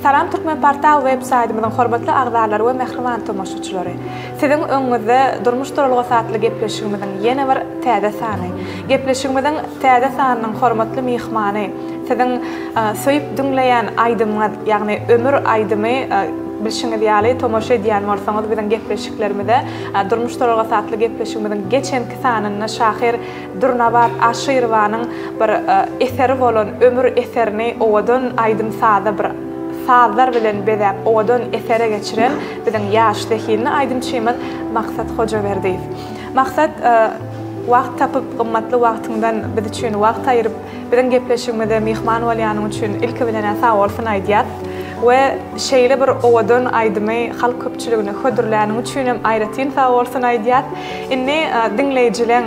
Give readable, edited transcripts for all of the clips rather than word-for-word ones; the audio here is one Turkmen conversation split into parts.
Salam Türkmenportal web saýtymyzyň hormatly agzalary we mähriban tomaşaçylary! Siziň öňüňizde Durmuş duralgasy atly gepleşigimiziň ýene bir täze sany. Gepleşigimiziň täze sanynyň hormatly myhmany, siziň söýüp diňleýän aýdymyňyz, ýagny Ömür aýdymy bilşiňiz ýaly tomaşa edýän bolsaňyz biziň gepleşiklerimize Durmuş duralgasy atly gepleşigimiziň geçenki sanynda şahyr Dürnabat Aşyrowanyň bir eseri bolan Ömür eserini owadan aýdym-saza bir sazlar bilen bezäp owadan esere geçiren biziň ýaş zehinli aýdymçymyz Maksat Hojaberdiýew. Maksat wagt tapyp gymmatly wagtyňdan biz üçin wagt aýyryp biziň gepleşigimize myhman bolýanyň üçin ilki bilen-ä sagbolsun aýdýas we şeýle bir owadan aýdymy halk köpçüligine hödürläniň üçinem aýratyn sagbolsun aýdýas. Indi diňleýjileň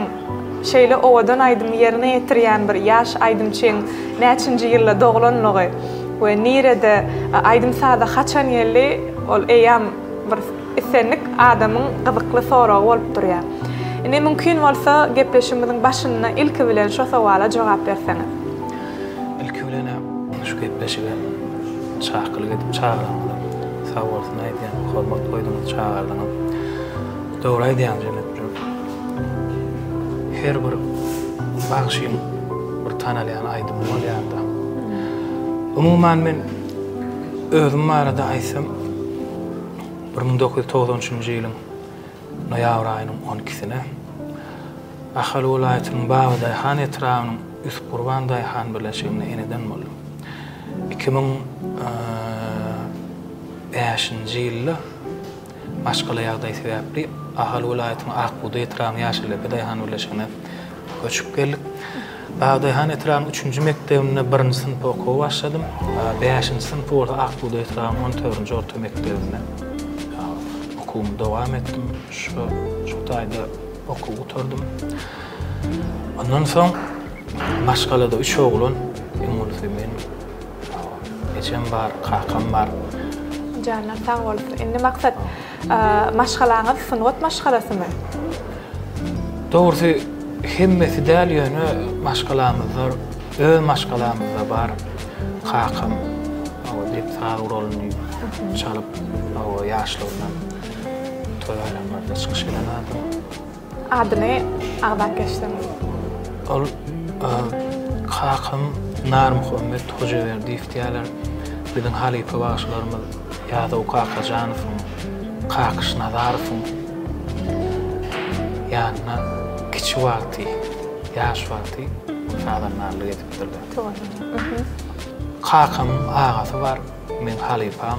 şeýle owadan aýdymy ýerine ýetirýän bir ýaş aýdymçyň näçinji ýylda doglanlygy we nirede aýdym-saza haçan geldi, ol eýýäm bir islendik adamyň gyzykly soragy bolup durýar. Indi mümkin bolsa gepleşigimiziň başynda ilki bilen şo sowala jogap berseňiz. Ilki bilen-ä şu gepleşige çakylyk edip çagyranyňyza sag bolsun aýdýan, hormat goýduňyz, çagyrdyňyz. Dogry aýdýaň Jennet Her bir bagşyň bir tanalýan aýdymy bolýarda. Umuman men özüm barada aýtsam 1993-nji ýylyň noýabr aýynyň 12-sine Ahal welaýatynyň Babadaýhan etrabynyň Ýusup Gurban daýhan birleşiginde eneden boldum. 2005-nji ýylda Maşgala ýagdaýy sebäpli Ahal welaýatynyň Ak bugdaý etrabynyň Ýaşyldepe daýhan birleşigine göçüp geldik. Bagdaýhan etrabynyň üçünji mekdebinde birinji synpa okuwa başladym. Bäşinji synpy bolsa Ak bugdaý etrabynyň on dördünji orta mekdebinde okuwymy dowam etdim. Şu şu taýda okuwy gutardym. Ondan soň maşgalada üç oglan, iň ulusy men. Ejem bar, kakam bar. Janlar sag bolsun. Indi Maksat, maşgalaňyz sungat maşgalasymy? Dogrusy hemmesi däl, ýöne maşgalamyzda, öz maşgalamyzda bar. Kakam dep saz guralyny çalyp, ýaşlygyndan toý-baýramlarda çykyş eden adam. Adyny agzap geçseňiz. Ol kakam Narmuhammet Hojaberdiýew diýýärler. Biziň halypa bagşylarymyz Ýazow Kakajanowyň, Kakyş Nazarowyň ýanyna kiçi wagty, ýaş wagty sazandarlyk edipdirler. Kakamyň agasy bar, meň halypam.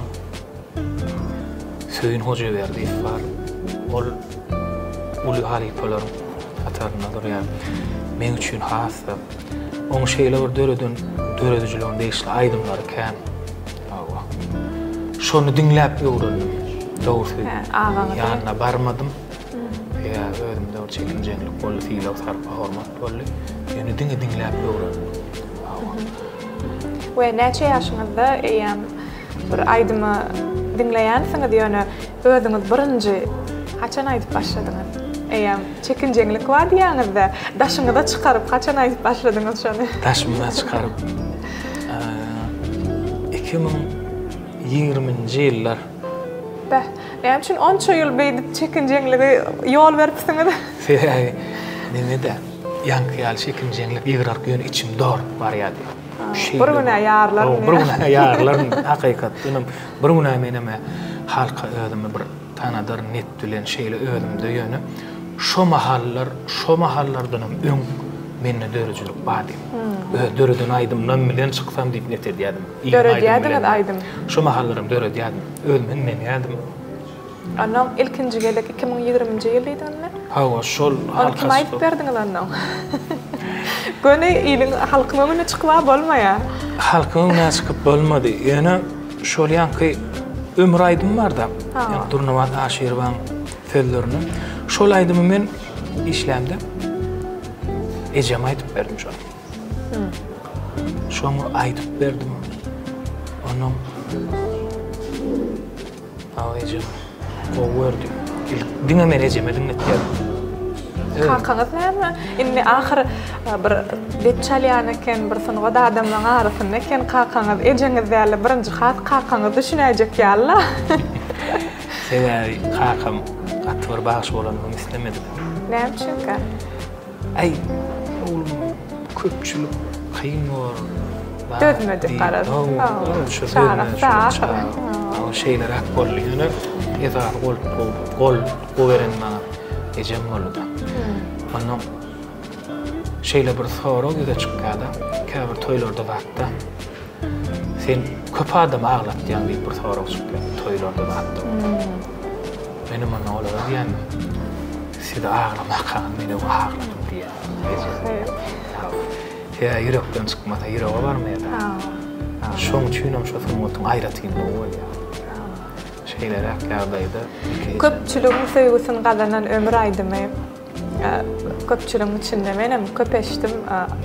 Söýün Hojaberdiýew bar. Ol uly halypalaryň hatarynda durýar. Meň üçin has-da oň şeýle bir döreden döredijiligine degişli aýdymlary kän. Hawa. Şony diňläp öwrendim. Dogrusy, ýanyna barmadym. Sebäbi özümde bir çekinjeňlik boldy, sylag-sarpa, hormat boldy. Ýöne diňe diňläp öwrendim. Hawa. We näçe ýaşyňyzda eýýäm Bir aýdymy diňleýänsiňiz ýöne özüňiz birinji haçan aýdyp başladyňyz? Eýýäm çekinjeňlik bar diýýäňizde, daşyňyza çykaryp haçan aýdyp başladyňyz şony? Daşymyza çykaryp 2020-nji ýyllar. Beh, näme üçin onça ýyl beýdip çekinjeňligi ýol beripsiňiz? Sebäbi neme-dä, ýaňky ýaly çekinjeňlik ýygraryp ýöne içim dorup barýardy. Bir günä ýarylaryn. Bir günä ýarylaryn hakykatdanam bir günä menem halka özümi bir tanadaryn net bilen şeýle özümde ýöne şo mahallar şo mahallardanam öň mende döredijilik bardy. Öz döreden aýdymlam bilen çyksam diýip net edýärdim. Döredýärdiňiz aýdym. Şo mahallaram döredýärdim. Özüm hiňlenýärdim. Onnoň ilkinji gezek 2020-nji ýyl diýdiňizmi? Hawa, şol halka. Ony kime aýdyp berdiňiz onnoň? Göni iliň, halkyň öňüne çykyp-a bolmaýar. Halkyň öňüne çykyp bolmady. Ýöne şol ýaňky Ömür aýdymy bar-da, ýaňky Durnabat Aşyrowaň sözlerine. Şol aýdymy men işlämde ejeme aýdyp berdim şony. Şoňa aýdyp berdim. Onuň Aw ejem gowy gördi. Ilk diňe men ejeme diňletýärdim. Kakaňyz näme? Indi ahyr bir dep çalýan eken, bir sungat adamlaryň arasynda eken kakaňyz, ejeňiz däl-de birinji has kakaňyz düşünäýjek ýaly-la. Sebäbi kakam gaty bir bagşy bolanymy islemediler. Näme üçinkä? Äý, oglum, köpçülik kyn bor. Dözmedi garaz. Çaga. Şeýleräk boldy. Ýöne esasy gol gol beren maňa ejem boldy-da. Ondan şeýle bir sorag ýüze çykýar-da, käbir toýlarda zatda. Sen köp adamy aglatýaň diýip bir sorag çykýar toýlarda zatda. Menem onda olara diýýän, siz aglamakaňyz men öň agladym diýýän. Sebäbi ýürekden çykmasa ýürege barmaýar-da. Şoň üçinem şo sungatyň aýratynlygy bolýar. Şeýleräk ýagdaýda Köpçüligiň söýgüsini gazanan Ömür aýdymy köpçüligiň içinde menem köp eşitdim.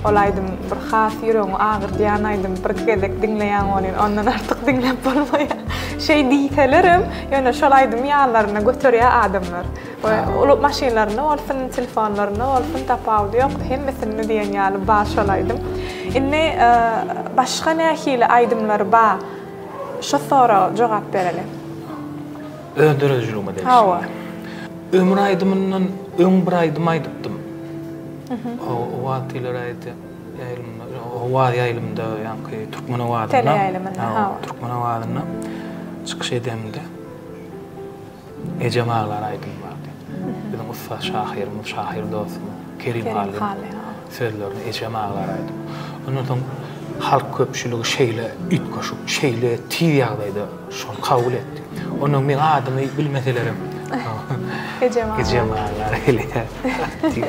Ol aýdym bir has ýüregiňi agyrdýan aýdym. Birki gezek diňleýäň welin ondan artyk diňläp bolmaýar. Şeý diýselerem, ýöne şol aýdymy ýanlarynda göterýär adamlar. We uly maşynlarynda bolsun, telefonlarynda bolsun tapawudy ýok, hemmesinde diýen ýaly bar şol aýdym. Indi başga nähili aýdymlar bar? Şo soraga jogap bereli. Öz döredijiligime degişli. Hawa. Ömür aýdymyndan öň bir aýdym aýdypdym. Owaz teleradio ýaýlymynda, Owaz ýaýlymynda, ýaňky Türkmen owazynda. Teleýaýlymynda, hawa. Türkmen owazynda çykyş edemde. Ejem aglar aýdymy bardy. Biziň ussat şahyrymyz, şahyr dostumyz Kerim Hally sözlerine Ejem aglar aýdymy. Ondan soň halk köpçüligi şeýle üýtgeşik, şeýle tiz ýagdaýda şony kabul etdi. Ondan meň adymy bilmeselerem Ejem aglar. Ejem aglar gelýär.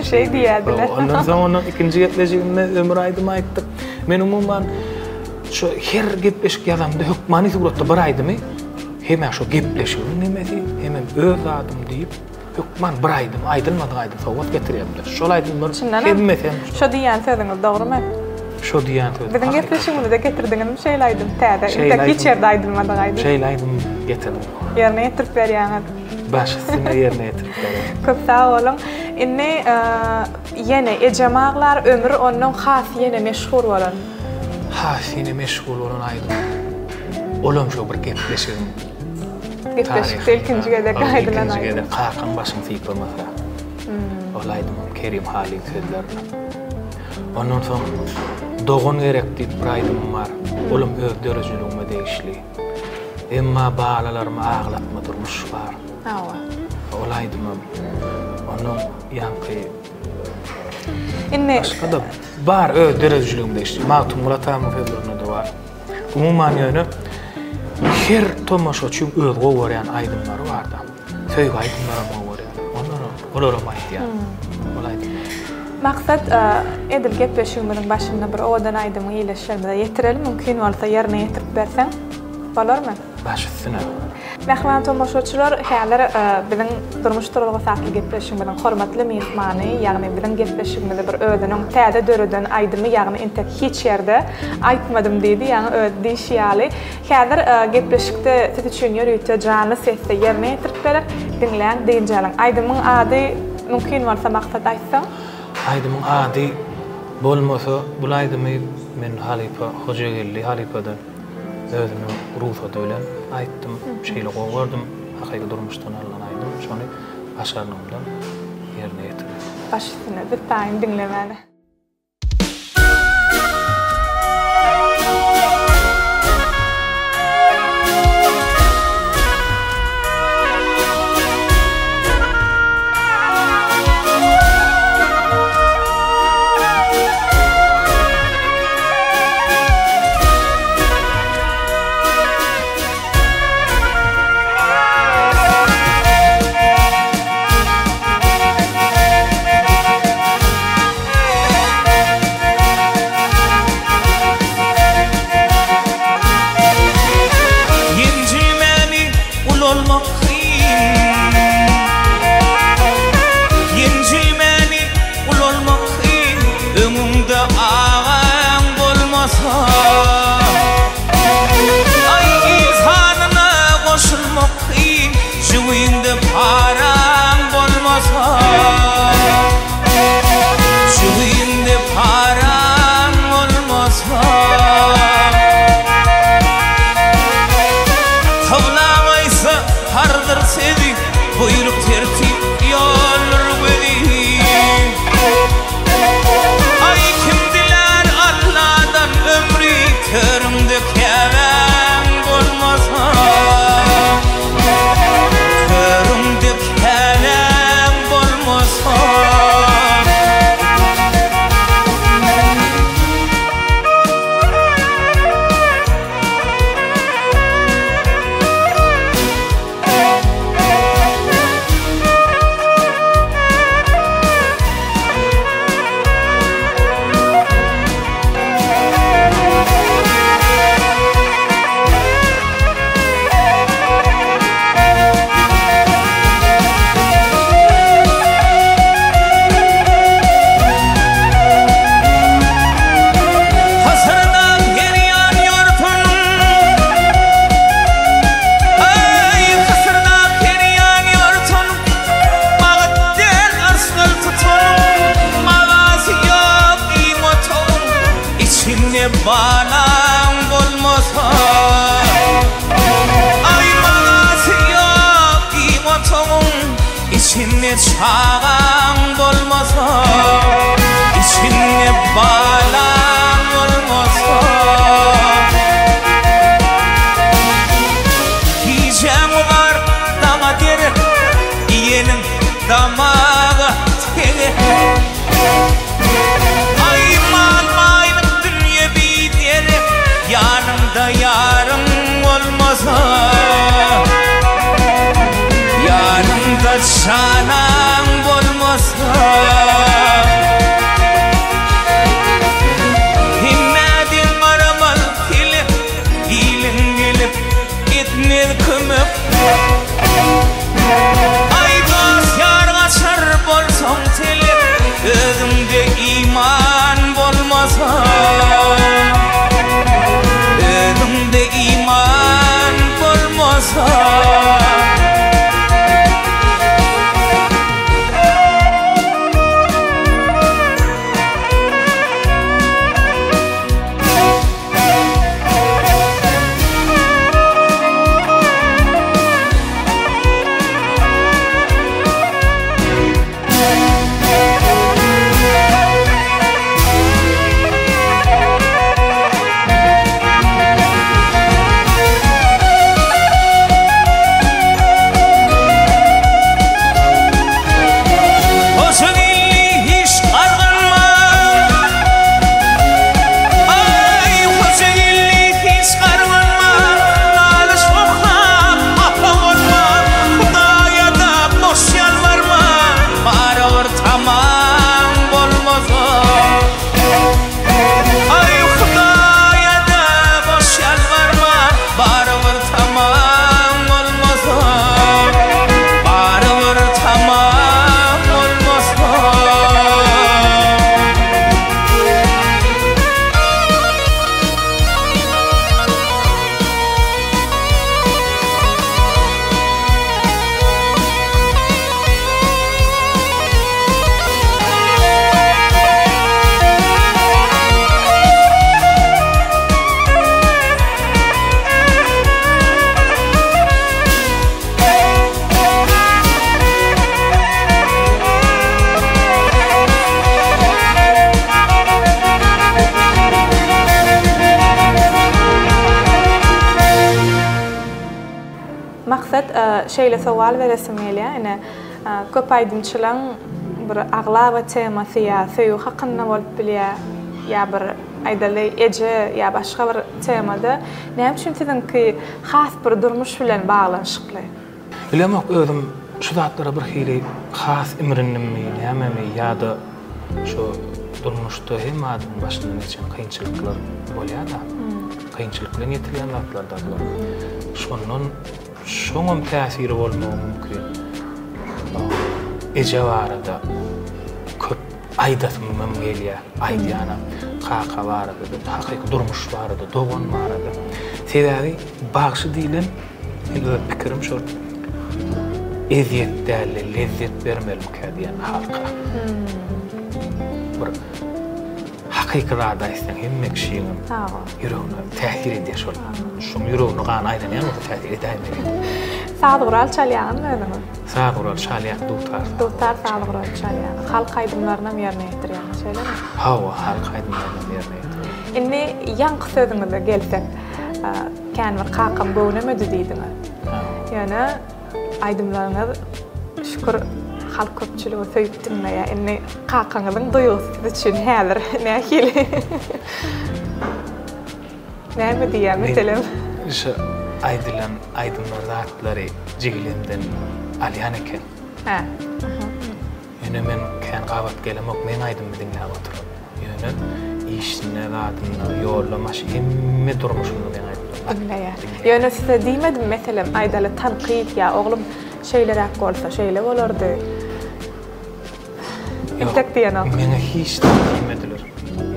Şeý diýýärdiler. Ondan soň ondan ikinji gepleşiginde Ömür aýdymy aýtdyk. Men umuman şu her gepleşik ýazamda hökmany suratda bir aýdymy Hem-ä şo gepleşigiň nemesi, hemem öz zadym diýip, hökman bir aýdym, aýdylmadyk aýdym sowgat getirýärler. Şol aýdymlar hemmesem. Şo diýýän sözüňiz dogrumy? Şo diýýän sözüm. Biziň gepleşigimize-de getirdiňizmi şeýle aýdym täze, entek hiç ýerde aýdylmadyk aýdym? Şeýle aýdym getirdim. Ýerine ýetirip berýäňiz. Baş üstüne ýerine ýetirip berýän. Köp sag boluň. Indi ýene Ejem aglar, Ömür onnoň has ýene meşhur bolan. Has ýene meşhur bolan aýdym. Olam şo bir gepleşigiň Gepleşikde ilkinji gezek aýdylan aýdym. Ilkinji gezek kakaň başyny sypamasa. Ol aýdymam Kerim Halyň sözlerine. Ondan soň Dogan gerek diýip bir aýdymym bar. Olam öz döredijiligime degişli. Emma balalarymy aglatma durmuş bar. Hawa. Ol aýdymam. Ondan ýaňky Indi başga-da bar öz döredijiligime degişli. Magtymguly atamyň sözlerinde-de bar. Umuman ýöne her tomaşaçyň öz gowy görýän aýdymlary barda. Söýgi aýdymlaram gowy görýän. Ondan olaram aýdýan. Ol aýdymlar. Maksat edil gepleşigimiziň başynda bir owadan aýdymyňy ildeşlerimize ýetireli mümkin bolsa ýerine ýetirip berseň bolarmy? Baş üstüne. Mähriban tomaşaçylar, häzir biziň Durmuş duralgasy atly gepleşigimiziň hormatly myhmany, ýagny biziň gepleşigimizi bir özüniň täze döreden aýdymy, ýagny entek hiç ýerde aýtmadym diýdi, ýaňy özi diýşi ýaly. Häzir gepleşikde siz üçin ýörite janly sesde ýerine ýetirip berer. Diňläň, dynç alyň. Aýdymyň ady mümkin bolsa Maksat aýtsaň. Aýdymyň ady bolmasa, bul aýdymy men halypa Hojageldi halypadan Özümiň rugsady bilen aýtdym. Şeýle gowy gördüm. Hakyky durmuşdan alnan aýdym. Şony başarnygymdan ýerine ýetirdim. Baş üstüne. Biz taýyn diňlemäne. Alladyr sözi, buýruk tertip ýoldur gözi. Aý kim dilär Alladan ömri, törüňde käbäň bolmasa. Törüňde käbäň bolmasa. Hysyrdap her ýan ýortun, Aý, hysyrdap her ýan ýortun, Bagt däl yrsgal tutan, Magasy ýok giň otagyň, Içinde balaň bolmasa. Aý, magasy ýok giň otagyň, Içinde çagaň bolmasa, Içinde balaň bolmasa. Gijäň uzar daňa derek, Iýeniň damaga tegek. Aý, mal-baýlyk dünýe biderek, Ýanyňda ýaryň bolmasa. Ýanyňda janaň bolmasa. Hemmä deň garamal pelek, Iliň gelip etmez kömek. Aý dost-ýar gaçar bolsaň telek, Özüňde iman bolmasa. Özüňde iman bolmasa. Hoşa geldi hiç gargynma Aý hoşa geldi hiç gargynma Nalyş okap hapa bolma Hudaýa-da boş ýalbarma Barybir tamaň bolmasa. Aý Hudaýa-da boş ýalbarma Barybir tamaň bolmasa. Barybir tamaň bolmasa. Maksat şeýle sowal beresim gelýär ine köp aýdymçylaň bir aglaba temasy ýa söýgi hakynda bolup bilýär ýa bir aýdaly eje ýa başga bir temada näme üçin siziňki has bir durmuş bilen baglanyşykly? Bilemok özüm şu zatlara bir hili has imrindimmi nämemi ýa-da şu durmuşda hemme adamyň başyndan geçen kynçylyklar bolýada. Kynçylyk bilen ýetilýän zatlarda bular. Şondan şoňam täsiri bolmagy mümkin. Eje barada köp aýdasymam gelýär, aýdýanam. Kaka barada-da, hakyky durmuş barada, dogan barada. Sebäbi bagşy diýlen, men öz pikirim şol, ezýet däl-de, lezzet bermelimikä diýen halka. Bir Hakyky zady aýtsaň hemme kişiňem ýüregine täsir edýär şol. Şoň ýüregine gan aýlanýan bolsa täsir edäýmeli. Saz gural çalýaňyzmy özüňiz? Saz gural çalýan, dutar. Dutar saz guraly çalýaňyz. Halk aýdymlarynam ýerine ýetirýäňiz, şeýlemi? Hawa, halk aýdymlarynam ýerine ýetirýän. Indi ýaňky sözüňize gelsek, kän bir kakam göwnemedi diýdiňiz. Ýöne aýdymlaryňyz şükür halk köpçüligi söýüp diňleýär. Indi kakaňyzyň duýgusy siz üçin häzir nähili? Näme diýýär meselem? Şu aýdylan aýdymlar zatlary jigilemden alýan eken. Hä. Ýöne men kän gabat gelemok, meň aýdymymy diňläp oturan. Ýöne işinde, zadynda, ýolda, maşyn, hemme durmuşynda meň aýdymlarymy diňleýär. Ýöne size diýmedim meselem, aýdaly tankyt ýa oglum şeýleräk bolsa şeýle bolardy. Entek diýenok. Meňe hiç zat diýmediler.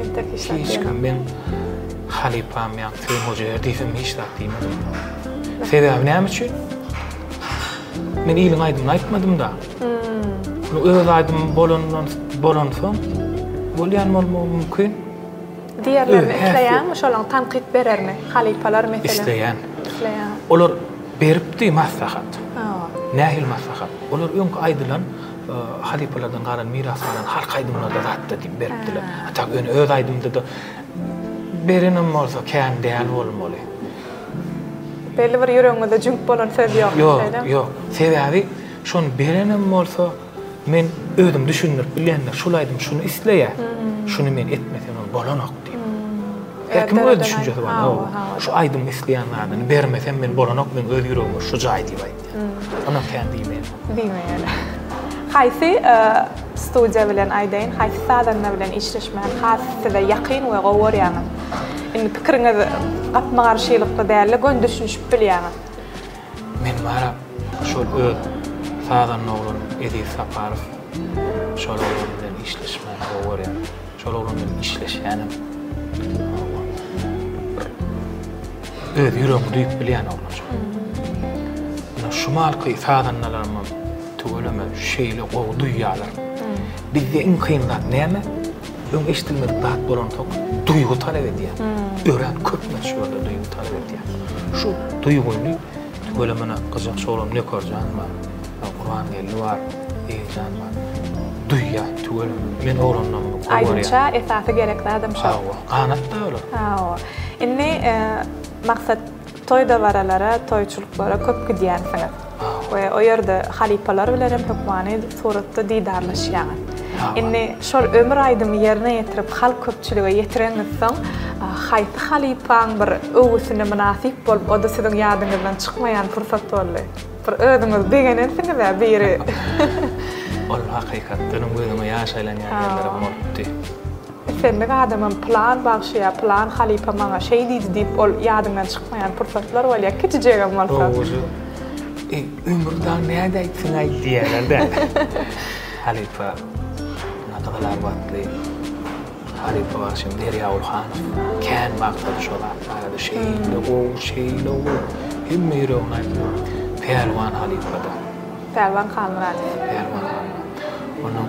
Entek hiç zat Hiç kim meň halypam ýa Söýün Hojaýar diýsem hiç zat diýmediler. Sebäbi näme üçin? Men iliň aýdymyny aýtmadym-da. Hmm. Öz aýdymym bolandan bolansoň bolýan bolmagy mümkin. Diýerlerini isleýäňmi şolaň tankyt bererini? Halypalar meselem. Isleýän. Isleýän. Olar beripdi maslahat. Nähili maslahat? Olar öňki aýdylan halypalardan galan miras galan halk aýdymlarda zatda diýip beripdiler. A tak ýöne öz aýdymda-da berenem bolsa kän däl bolmaly. Belli bir ýüregiňizde jüňk bolan söz ýok, Ýok, ýok. Sebäbi şony berenem bolsa men özüm düşündirip bilýän-de, şul aýdym şuny isleýär, şuny men etmesem hem bolanok diýip. Her kimiň öz düşünjesi bar. Hawa, şu aýdymyň isleýän zadyny bermesem men bolanok, meň öz ýüregime şu jaý diýip aýtýar. Onam kän diýmeýär. Diýmeýär. Haýsy studiýa bilen aýdaýyn, haýsy sazanda bilen işleşmäni has size ýakyn we gowy görýäňiz? Indi pikiriňiz gapma-garşylykly däl-de, göni düşünişip bilýäňiz. Men bara şol öz sazanda oglanym Eziz Saparow, şol oglan bilen işleşmäni gowy görýän. Şol oglan bilen işleşýänem. Bir öz ýüregiňi duýup bilýän oglan şol. Ine şu malky sazandalarymam tüweleme şeýle gowy duýýarlar. Bizde iň kyn zat näme? Öň eşidilmedik zat bolansoň duýgy talap edýär. Örän köp möçberde duýgy talap edýär. Şu duýgyny tüweleme gyjakçy oglan Nökerjan bar. Gurbangeldi bar, Eýjan bar. Duýýar, tüweleme. Men oglandan gowy görýän. Aýdymça esasy gerek zadam şo. Hawa, ganat-da olar. Hawa. Indi Maksat toý dabaralara, toýçulyklara köp gidýänsiňiz. We o ýerde halypalar bilen hem hökmany suratda didarlaşýaňyz. Indi şol ömür aýdymy ýerine ýetirip halk köpçülige ýetireňizsoň, haýsy halypaň bir öwgüsine mynasyp bolup, o-da siziň ýadyňyzdan çykmaýan pursat boldy? Bir özüňiz begenensiňiz-ä biri. Ol hakykatdanam gözüňe ýaş aýlanýan ýerlerem bolupdy. Islendik adamam pylan bagşy ýa pylan halypa maňa şeý diýdi diýip ol ýadyňdan çykmaýan pursatlar bolýar, kiçijegem bolsa. Dogry. Eý, ömür dagy nädäýipsiň-aý diýýärler-dä. Halypa Gyzylarbatly Halypa bagşym Derýaguly Hanow kän magtady şo zat barada şeýle gowy, şeýle gowy. Hemme ýüregini aýtdy. Pälwan halypa-da. Pälwan Halmyradow. Pälwan Halmyradow. Onnoň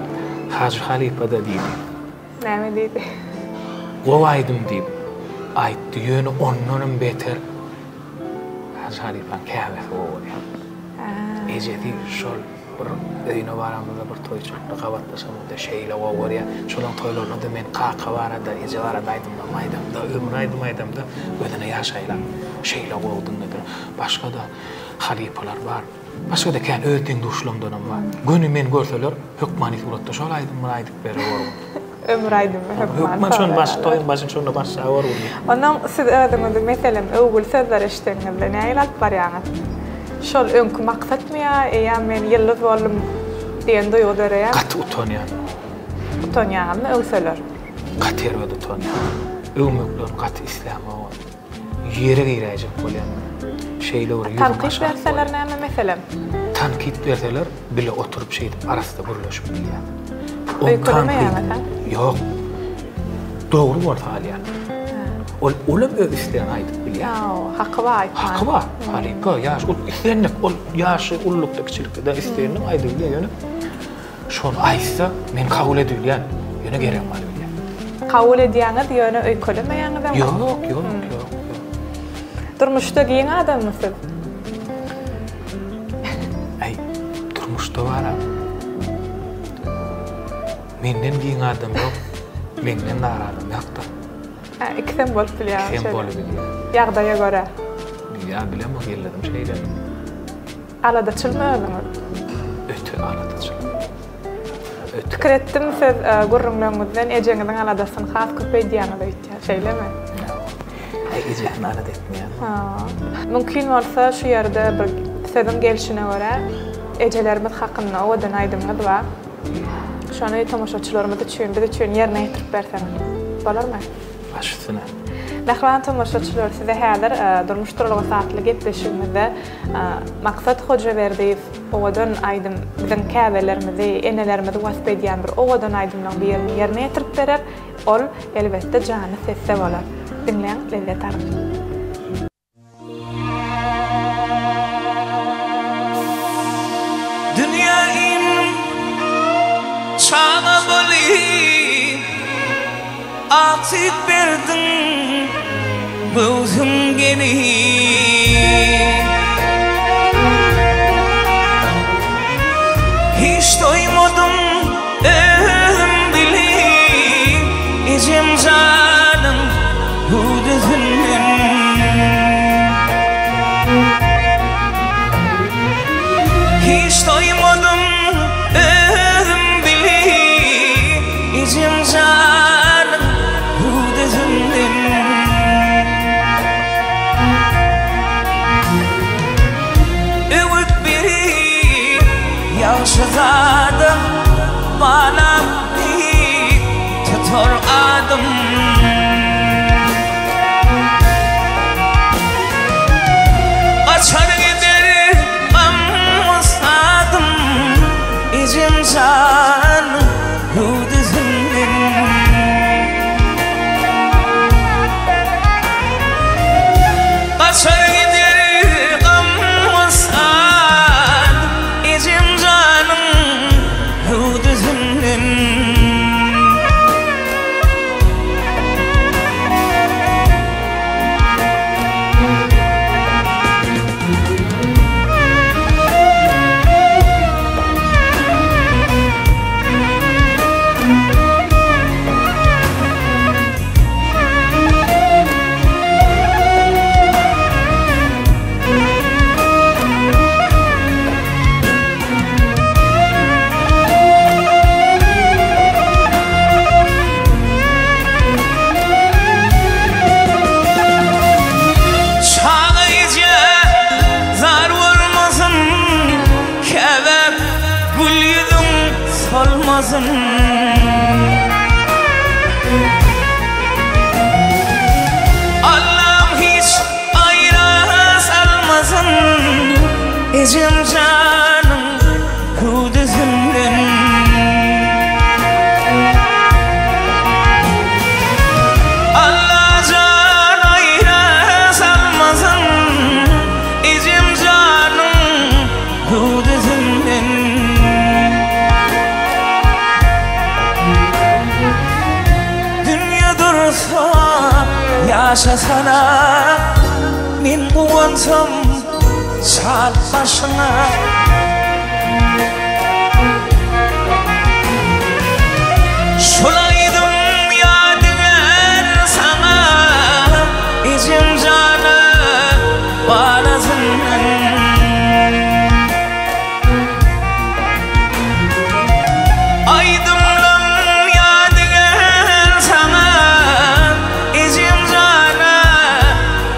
Hajy halypa-da diýdi. Näme diýdi? Gowy aýdym diýip aýtdy, ýöne ondanam beter Hajy halypaň käbesi gowy bolýar. Ejesi şol Bir öýüne baramyzda bir toýçulykda gabatlaşamyzda şeýle gowy görýär. Şolaň toýlarynda-da men kaka barada, eje barada aýdymlarymy aýdamda, ömür aýdym aýdamda gözüne ýaş aýlap, şeýle gowy diňlediler. Başga-da halypalar bar. Başga-da kän öz deň-duşlarymdanam bar. Göni meni görseler, hökmany suratda şol aýdymy bir aýdyp ber gorgun. Ömür aýdymy hökman. Hökman şony baş toýuň başyny şonda başla gorgun. Onnoň siz özüňizi meselem öwgüli sözler eşideniňizde nähili alyp barýaňyz? Şol öňki maksatmy ýa eýýäm men ýyldyz boldum diýen duýgy döreýärmi? Gaty utanýan. Utanýaňyzmy öwseler? Gaty erbet utanýan. Öwmeklerini gaty islämok. Ýere giräýjek bolýan. Şeýle bir ýüzüň Tankyt aşak berseler bolýar. näme meselem? Tankyt berseler bile oturyp şeýdip arassa gürleşip bilýän. Ol Öýkelemeýäňiz tankyt hä? Ýok. Dogry bolsa alýan. Ol olam öz islegini aýdyp bilýär. Hawa, haky bar aýtmaga. Haky bar. Halypa, ýaş, ol islendik, ol ýaşy ululykda, kiçilikde-de isleýänini aýdybilýär, ýöne Şony aýtsa, men kabul edibilýän, ýöne geregimi alybilýän. Kabul edýäňiz, ýöne öýkelemeýäňizem? Ýok, ýok, ýok, ýok. Durmuşda giň adammy siz? Äý, durmuşda bar-a. Menden giň adam ýok, menden dar adam ýok-da. Hä, ikisem bolup bilýär. Ikisem bolup bilýär. Ýagdaýa görä. Ýa bilemok, elledim şeýle. Aladaçylmy özüňiz? Öte aladaçyl. Öte. Pikir etdim siz gürrüňleriňizden ejeňiziň aladasyny has köp edýäňiz öýtýän, şeýlemi? Aý, ejesini alada etmeýän. Mümkin bolsa şu ýerde bir sözüň gelşine görä ejelerimiz hakynda owadan aýdymyňyz bar. Şony tomaşaçylarymyz üçin, biz üçin ýerine ýetirip berseňiz. Bolarmy? Baş üstüne. Mähriban tomaşaçylar, size häzir Durmuş duralgasy atly gepleşigimizde Maksat Hojaberdiýew owadan aýdym, biziň käbelerimizi, enelerimizi wasp edýän bir owadan aýdymlaryň birini ýerine ýetirip berer. Ol, elbetde, janly sesde bolar. Diňläň, lezzet alyň. Dünýä indim çaga bolyp Ak süýt berdiň göwsüm gelip Hiç doýmadym özüm bilip Ejem janyň hüwdüsinden Hiç doýmadym özüm bilip Ejem janyň hüwdüsinden Öwüt berip ýagşy zada balam diýip tutar adym. Gaçar gider gam-gussadym ejem jan hüwdüsinden. Gaçar gider gam-gussadym Ejem janyň hüwdüsinden. Çaga eje zar bolmasyn, Käbäm gül ýüzüň solmasyn. Allam hiç aýra salmasyn Ejem janyň hüwdüsinden. Allajan aýra salmasyn Ejem janyň hüwdüsinden. Dünýe dursa ýaşasana Men guwansam çal başyňa. Şul aýdym ýadygär saňa Ejem jana balasyndan. Aýdymlam ýadygär saňa Ejem jana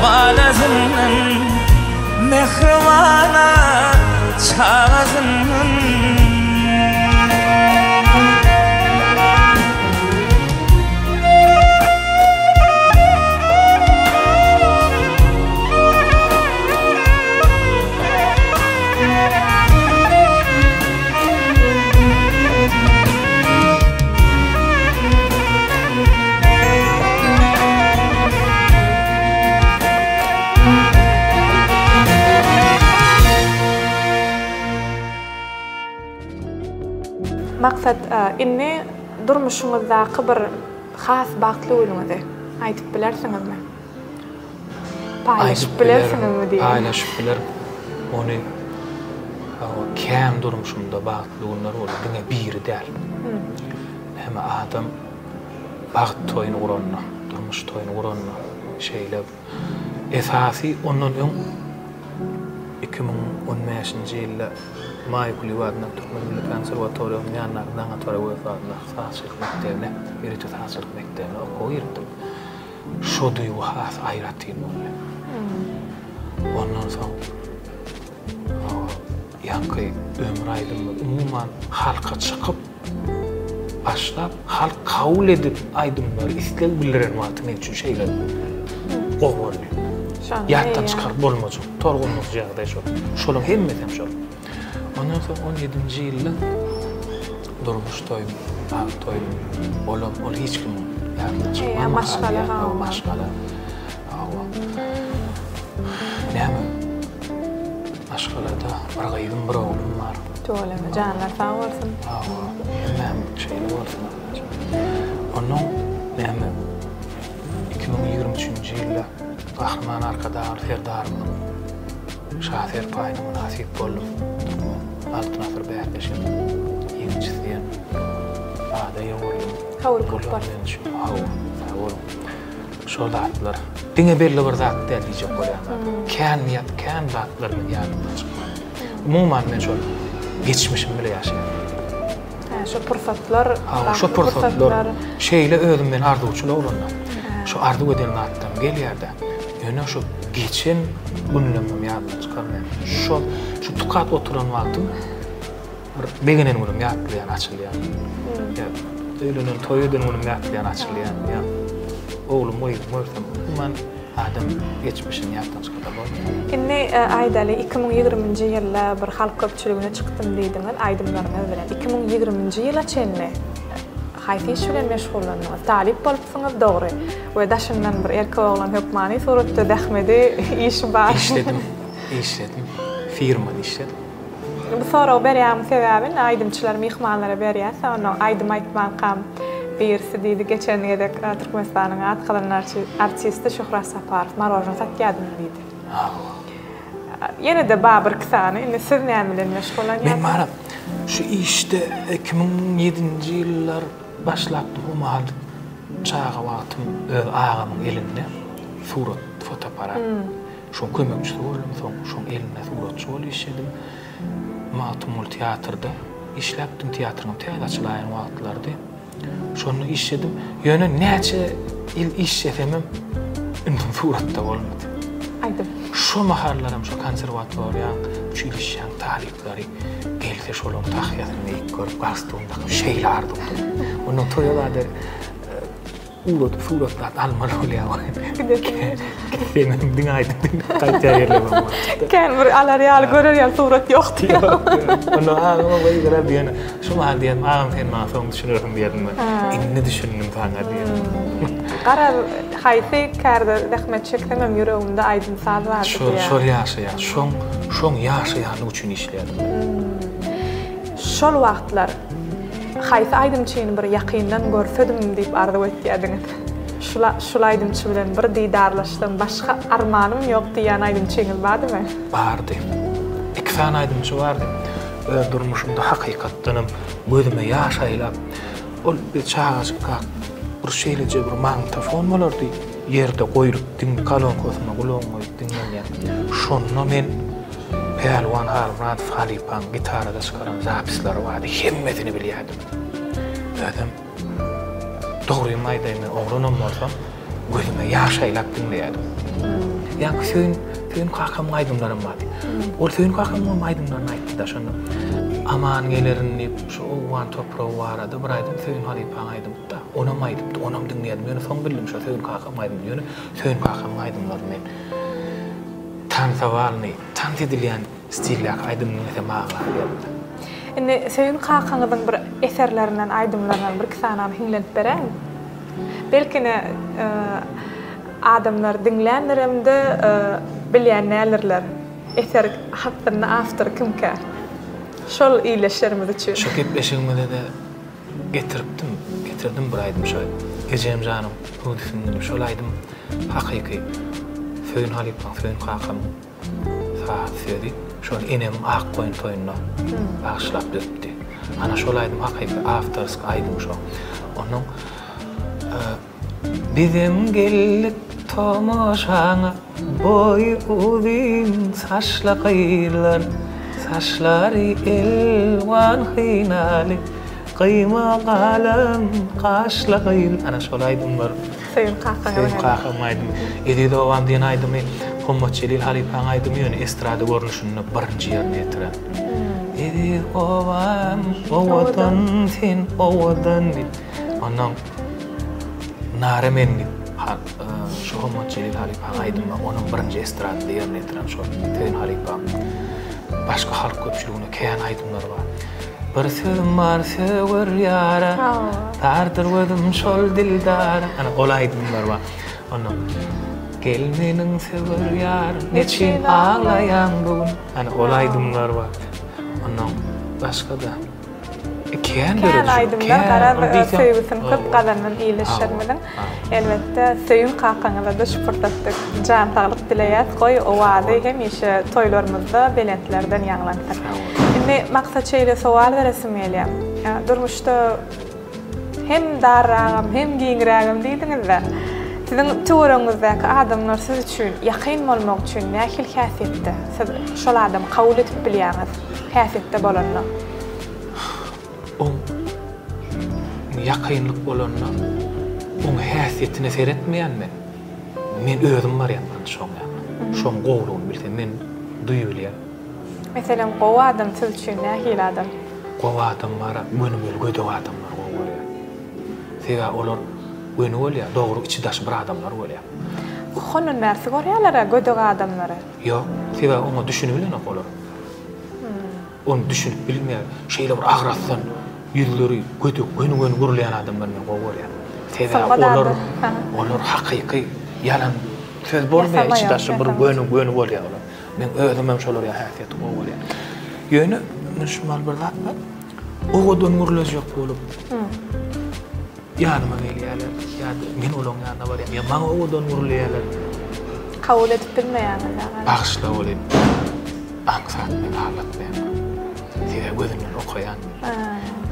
balasyndan Mähribana çagasyndan. Maksat, indi durmuşyňyzdaky bir has bagtly günüňizi aýdyp bilersiňizmi? Paýlaşyp bilersiňizmi diýeýin. Paýlaşyp bilerin. Ony. Hawa, kän durmuşymda bagtly günler boldy, diňe biri däl. Näme adam bagt toýuny guranda, durmuş toýuny guranda şeýle esasy ondan öň 2015-nji ýylda Maýa Kulyýewa adyndaky Türkmen milli konserwatoriýasynyň ýanyndaky Daňatar Öwezow adyndaky sazçylyk mekdebine, ýörite sazçylyk mekdebine okuwa giripdim. Şo duýgy has aýratyn boldy. Ondan soň ýaňky ömür aýdymymyz umuman halka çykyp başlap, halk kabul edip aýdymlary isleg bildiren wagty meň üçin şeýle gowy boldy. Ýatdan çykaryp bolmajak, tolgundyryjy ýagdaý şol. Şolaryň hemmesem şol. Ondan soň on ýedinji ýylda durmuş toýum, bagt toýum bolan, ol hiç kimiň ýadyndan çykmaz. Maşgala, maşgala. Hawa. Näme? Maşgalada bir gyzym, bir oglum bar. Tüweleme, janlar sag bolsun. Hawa, hemmämiz şeýle bolsun Allajan. Onnoň näme? 2023-nji ýylda Gahryman Arkadagly Serdarymyzyň Şa serpaýyna mynasyp boldum. Türkmen Altyn asyr bäsleşiginiň ýeňijisi diýen ada eýe boldum. Kabul köp bolsun. Hawa, sag boluň. Şol zatlar diňe belli bir zat däl diýjek bolýan zadym. Kän ýa kän zatlar meniň ýadymdan çykmady. Umuman men şol geçmişim bile ýaşaýan. Hä, şo pursatlar, Hawa, şo pursatlar. Şeýle özüm men arzuwçyl oglandan. Şo arzuw eden zatlarym gelýär-de. Ýöne şo geçen günlerimem ýadymdan çykarmaýan. Şo şu tukat oturan wagtym Bir begenen günüm ýatlaýan açylýan. Ýa öýlenen toý eden günüm ýatlaýan açylýan. Ýa oglum gyzym görsem umuman adam geçmişini ýatdan çykarsa bolmaýar. Indi aýdaly 2020-nji ýylda bir halk köpçüligine çykdym diýdiňiz aýdymlaryňyz bilen. 2020-nji ýyla çenli haýsy iş bilen meşgullandyňyz? Talyp bolupsyňyz dogry we daşyndan bir erkek oglan hökmany suratda zähmedi işi bar. Işledim, işledim. Firmada işledim. Bu soragy berýämiň sebäbi indi aýdymçylar myhmanlara berýäs onda aýdym aýtmankam birisi diýdi geçen gezek Türkmenistanyň at gazanan artisti Şöhrat Saparow marožny satýadym diýdi. Ýene-de bar birki sany indi siz näme bilen meşgullanýarsyňyz? Men bara şu işde 2007-nji ýyllar başlapdym o mahal çaga wagtym öz agamyň elinde surat fotoaparat. Şoň kömekçisi boldum, soň şoň elinde suratçy bolup işledim. Magtymguly teatrda işläpdim, teatryňam täze açylaýan wagtlarydy. Şonda işledim. Ýöne näçe ýyl işlesemem ünsüm suratda bolmady. Aýdym. Şo mahallaram şo konserwatoriýaň, uçilişşäň talyplary gelse şolaň tahýasyny geýip görüp, galstuk dakyp şeýle arzuwdym. Ondan toýa zada Ugradyp surat zat almaly bolýar. Gitseňem diňe aýdyp diňläp gaýtýar ýerler bar. Kän bir alar ýaly görer ýaly surat ýok diýýär. Onda agama gygyrar diýen. Şu mahal diýen agam sen maňa soň düşünersiň diýerdim men. Indi düşündim saňa diýen. Garaz haýsy kärde zähmet çeksemem ýüregimde aýdym-saz bardy diýýär. Şol ýaşaýar. Şoň şoň ýaşaýanlygy üçin işleýärdim. Şol wagtlar Haýsy aýdymçyny bir ýakyndan görsedim diýip arzuw etýärdiňiz? Şul şul aýdymçy bilen bir didarlaşsam başga armanym ýok diýýän aýdymçyňyz bardymy? Bardy. Iki sany aýdymçy bardy. Öz durmuşymda hakykatdanam gözüme ýaş aýlap, ol biz çagajykkak bir şeýleje bir magnitofon bolardy, ýerde goýlup diň kolonkasyna gulagyňy goýup diňlenýän. Şonda men Pälwan Halmyradow halypaň gitarada çykaran zapislary bardy, hemmesini bilýärdim. Özem dogrymy aýdaýyn, men oglanam bolsam, gözüme ýaş aýlap diňleýärdim. Ýaňky Söýün, Söýün kakamyň aýdymlaram bardy. Ol Söýün kakamyň aýdymlaryny aýtdy-da şonda. Aman gelerin diýip, şu owgan topragy barada bir aýdym Söýün halypaň aýdymydy-da. Onam aýdypdy, onam diňleýärdim. Ýöne soň bildim şo Söýün kakamyň aýdymy. Ýöne Söýün kakamyň aýdymlaryny men Tansowalnyý, tans edilýän stildäki aýdym diňlesem aglap ýazdy. Indi Söýün kakaňyzyň bir eserlerinden, aýdymlaryndan birki sanyny hiňlenip beräýiň. Belkine adamlar diňländiremde bilýän däldirler. Eser aslynda awtory kimkä? Şol ildeşlerimiz üçin. Şu gepleşigimizede Getiripdim, getirdim bir aýdym şo Ejem janyň hüwdüsini diýip şol aýdym hakyky Söýün halypaň, Söýün kakamyň saz sözi. Şony enemiň ak goýun toýunda bagyşlap düzüpdi. Ana şol aýdym hakyky awtorskiý aýdym şo. Onuň Bizem geldik tomaşaňa Boýy uzyn saçly gyzlar Saçlary elwan hynaly Gyýma galam gaşly gyz Ana şol aýdymlar. Söýün kakaň Söýün kakaň aýdymy. Eziz obam diýen aýdymy Hommat Jelil halypaň aýdymy ýöne estrada görnüşinde birinji ýerine ýetiren. Eziz obam owadan sen owadan diýip. Ondan Nara men diýip şu Hommat Jelil halypaň aýdymy onuň birinji estradada ýerine ýetiren şol Söýün halypaň. Başga halk köpçüligine kän aýdymlary bar. Bir sözüm bar söwer ýara, Dardyr gözüm şol dildara. Ana ol aýdymlar bar. Ondan Gel meniň söwer ýarym, neçin aglaýaň bu gün? Ana ol aýdymlar bar. Ondan başga-da kän Kän aýdymlar garaz söýgüsini köp gazanan ildeşlerimiziň. Elbetde Söýün kakaňyzada şu pursatda jan saglyk dileýäs. Goý owazy hemişe toýlarymyzda belentlerden ýaňlansyn. Indi Maksat şeýle sowal beresim gelýär. Durmuşda hem darragam hem giňrägem diýdiňizde. Siziň töweregiňizdäki adamlar siz üçin ýakyn bolmak üçin nähili häsiýetde? Siz şol adamy kabul edip bilýäňiz häsiýetde bolanda. Oň ýakynlyk bolanda oň häsiýetine seretmeýän men. Men özüm barýan birinji şoň ýanyna. Şoň gowulygyny bilsem men duýubilýän. Meselem gowy adam siz üçin nähili adam? Gowy adam bara gönümel gödek adamlary gowy görýän. Sebäbi olar göni bolýar, dogry içi daşy bir adamlar bolýar. Hondan bärsi görýärler-ä gödek adamlary. Ýok, sebäbi oňa düşünibilenok olar. Ony düşünip bilmeýär. Şeýle bir agrasdan ýüzleri gödek, göni-göni gürleýän adamlary men gowy görýän. Sebäbi olar, olar hakyky ýalan söz bolmaýar, içi daşy bir göni-göni bolýar olar. Men özüm hem şolar ýaly häsiýeti gowy görýän. Ýöne şumal bir zat bar. Owadan gürlejek bolup ýanyma gelýärler ýa-da men olaryň ýanyna barýan, ýa maňa owadan gürleýärler. Kabul edip bilmeýäňiz ýa. Bagyşla welin, aňsat meni aldatmaýar. Sebäbi gözünden okaýan men.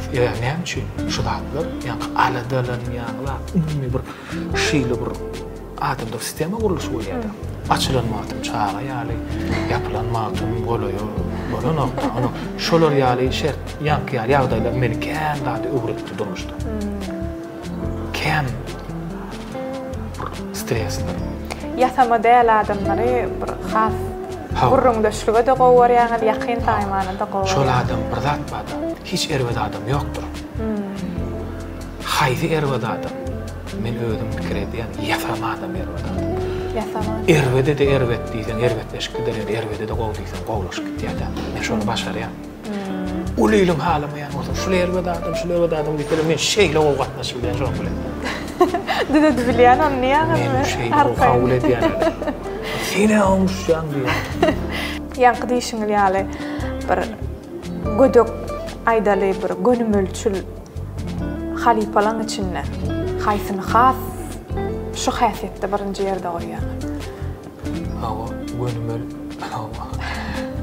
Sebäbi näme üçin? Şu zatlar ýaňky aladalanýan zat, umumy bir şeýle bir Adamda sistema gurluşy bolýar-da. Açylan wagtym çaga ýaly, ýapylan wagtym golaýa bolanok-da. Onuň şolar ýaly şert, ýaňky ýaly ýagdaýlar meni kän zady öwretdi durmuşda. Kän bir stresler. Ýasama däl adamlary bir has gürrüňdeşlige-de gowy görýäňiz, ýakyn saýmana-da gowy Şol adam bir zat bar-da, hiç erbet adam ýokdur. Haýsy erbet adam? Men özüm pikir edýän, ýasama adam erbet adam. Ýasama. Erbede-de erbet diýseň, erbetleşip gider, ýöne erbede-de gowy diýseň, gowulaşyp gidýär-dä. Men şony başarýan. Uly iliň halamaýan bolsa, şul erbet adam, şul erbet adam diýseler, men şeýle gowy gatnaşyp bilýän şonuň bilen. Düzedip bilýän ony niýe Men şeýle gowy kabul edýän. Sen-ä oňuşýaň diýýän. Ýaňky diýşiňiz ýaly bir gödek aýdaly bir gönümelçil Halypalaň içinde haýsyny has şu häsiýetde birinji ýerde goýýaňyz? Hawa, gönümel, hawa.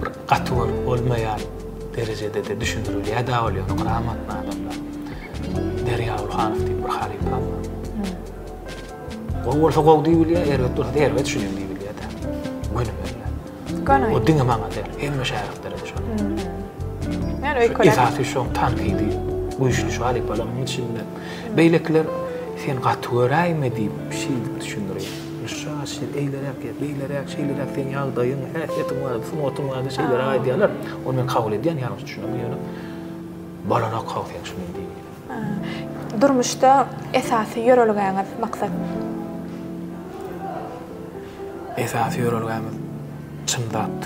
Bir gaty görüp bolmaýan derejede-de düşündirilýär-dä ol ýöne gramotny adamlar. Derýa Gulhanow diýip bir halypam bar. Gowy bolsa gowy diýip bilýär, erbet bolsa-da erbet şuny diýip bilýär-dä. Gönümel-de. Göni. O diňe maňa däl, hemme şägirtlere-de şol. Men öýkeläp. Esasy şoň tankydy güýçli şu halypalaryň içinde. Beýlekiler sen gaty göräýme diýip şeýdip düşündirýär. Şaşyr eýleräk ýa beýleräk şeýleräk seň ýagdaýyň, häsiýetiň barada, sungatyň barada şeýleräk aýdýarlar. Ony men kabul edýän, ýalňyş düşünemok ýöne bolanok how seň şuny diýip. Durmuşda esasy ýörelgäňiz, maksat? Esasy ýörelgämiz çyn zat,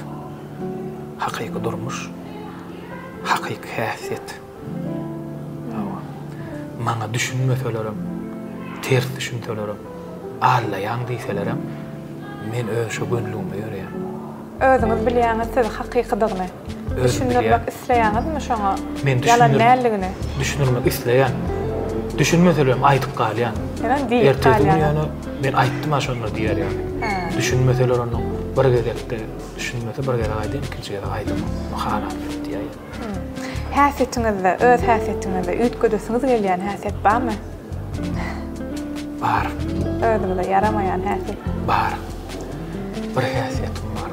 hakyky durmuş, hakyky häsiýet. Hawa. Maňa düşünmeselerem, ters düşünselerem, aldaýaň diýselerem, men öz şo gönlügime ýöreýän. Özüňiz bilýäňiz siz hakykydygyny. Özüm bilýän. Düşündirmek isleýäňizmi şoňa Men ýalan düşündir däldigini? Düşündirmek isleýän. Düşünmeselerem aýdyp galýan. Senem diýip Ertesi gün galýaňyz. ýöne men aýtdym-a şonda diýer ýaly. Hä. Düşünmeseler onnoň. Bir gezekde düşünmese bir gezek aýdýan, ikinji gezek aýdamok. Haram diýýär. Häsiýetiňizde, öz häsiýetiňizde üýtgedesiňiz gelýän häsiýet barmy? Bar. Özüňize ýaramaýan häsiýet. Bar. Bir häsiýetim bar.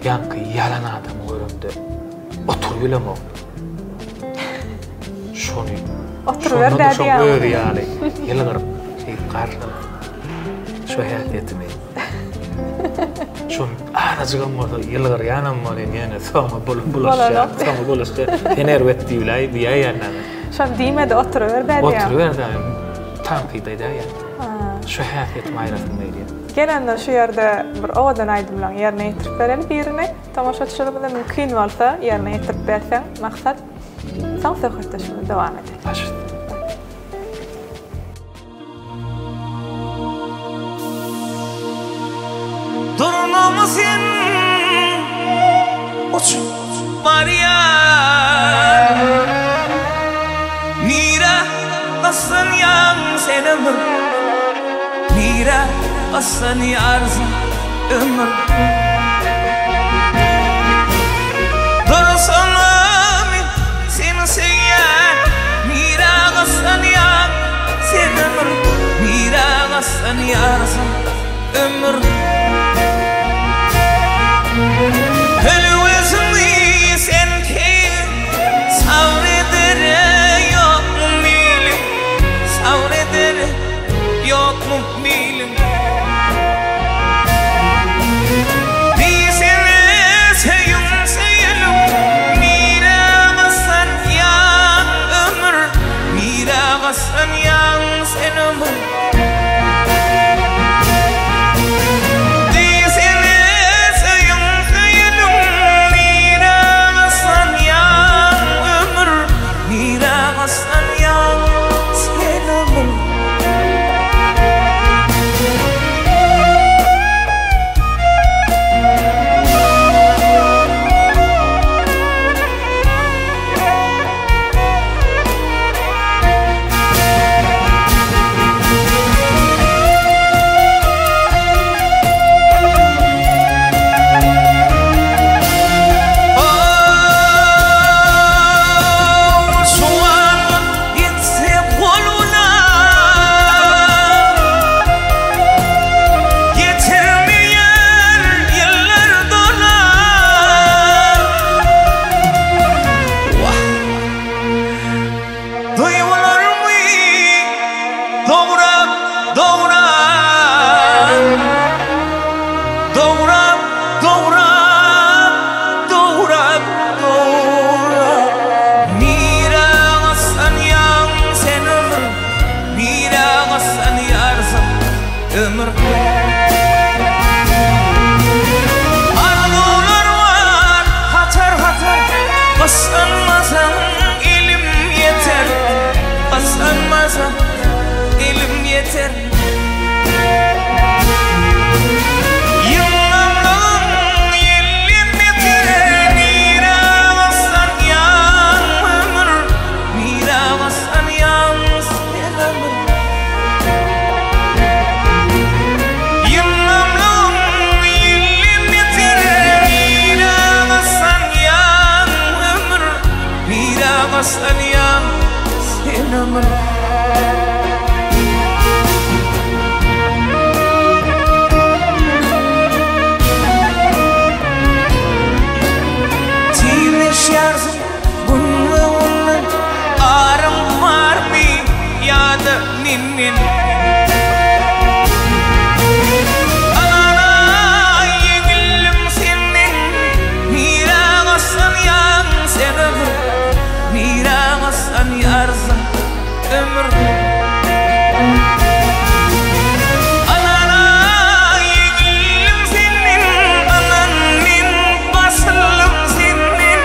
Ýaňky ýalan adamy göremde oturybilemok. Şony Oturyber-dä diýýäň. Özi ýaly ýylgyryp şeýdip garşylamak. Şo häsiýetimi. Şony azajygam bolsa ýylgyrýanam bolýan ýöne soňy bulaşýar. Soňy bulaşýar. Sen erbet diýiläý diýäýýän näme. Şony diýme-de oturyber-dä diýýän. Oturyber-dä. Tankyt edäýýän. Şo häsiýetimi aýrasym gelýär. Gel onda şu ýerde bir owadan aýdymlaň ýerine ýetirip bereli birini. Tomaşaçylarymyza mümkin bolsa ýerine ýetirip berseň maksat. Soň söhbetdeşligimizi dowam edeli. Baş üstüne. Durnamy sen uçup barýan Nirä gyssanýaň sen ömür Nirä gyssanýarsyň ömür Dursana men seni söýýän Nirä gyssanýaň sen ömür Nirä gyssanýarsyň ömür Höwesiňi sen keýgim Sabyr edere ýokmy meýliň Sabyr edere ýokmy meýliň Diýsene söýüň söýelim Nirä gyssanýaň ömür Nirä gyssanýaň sen ömür Diýsene söýüň söýelim Nirä gyssanýaň ömür Nirä gyssanýaň sen ömür. Şu wagt ýetse goluna Ýetirmeýär ýyllar dolar Wah Duýgularmy dograp dograp Dograp dograp dograp dograp Nirä gyssanýaň sen ömür Nirä gyssanýarsyň ömür Arzuwlar bar hatar hatar Gyssanmasaň elim ýeter Gyssanmasaň elim ýeter Ýyndamlygyň ýelden beter Nirä gyssanýaň ömür Nirä gyssanýaň sen ömür Ýyndamlygyň ýelden beter Nirä gyssanýaň ömür Nirä gyssanýaň sen ömür. Tizleşýärsiň günbe-günden Aryň barmy ýa-da menden? Alana ýeňildim senden Nirä gyssanýaň sen ömür Nirä gyssanýarsyň ömür Alana ýeňildim senden Aman men basyldym senden.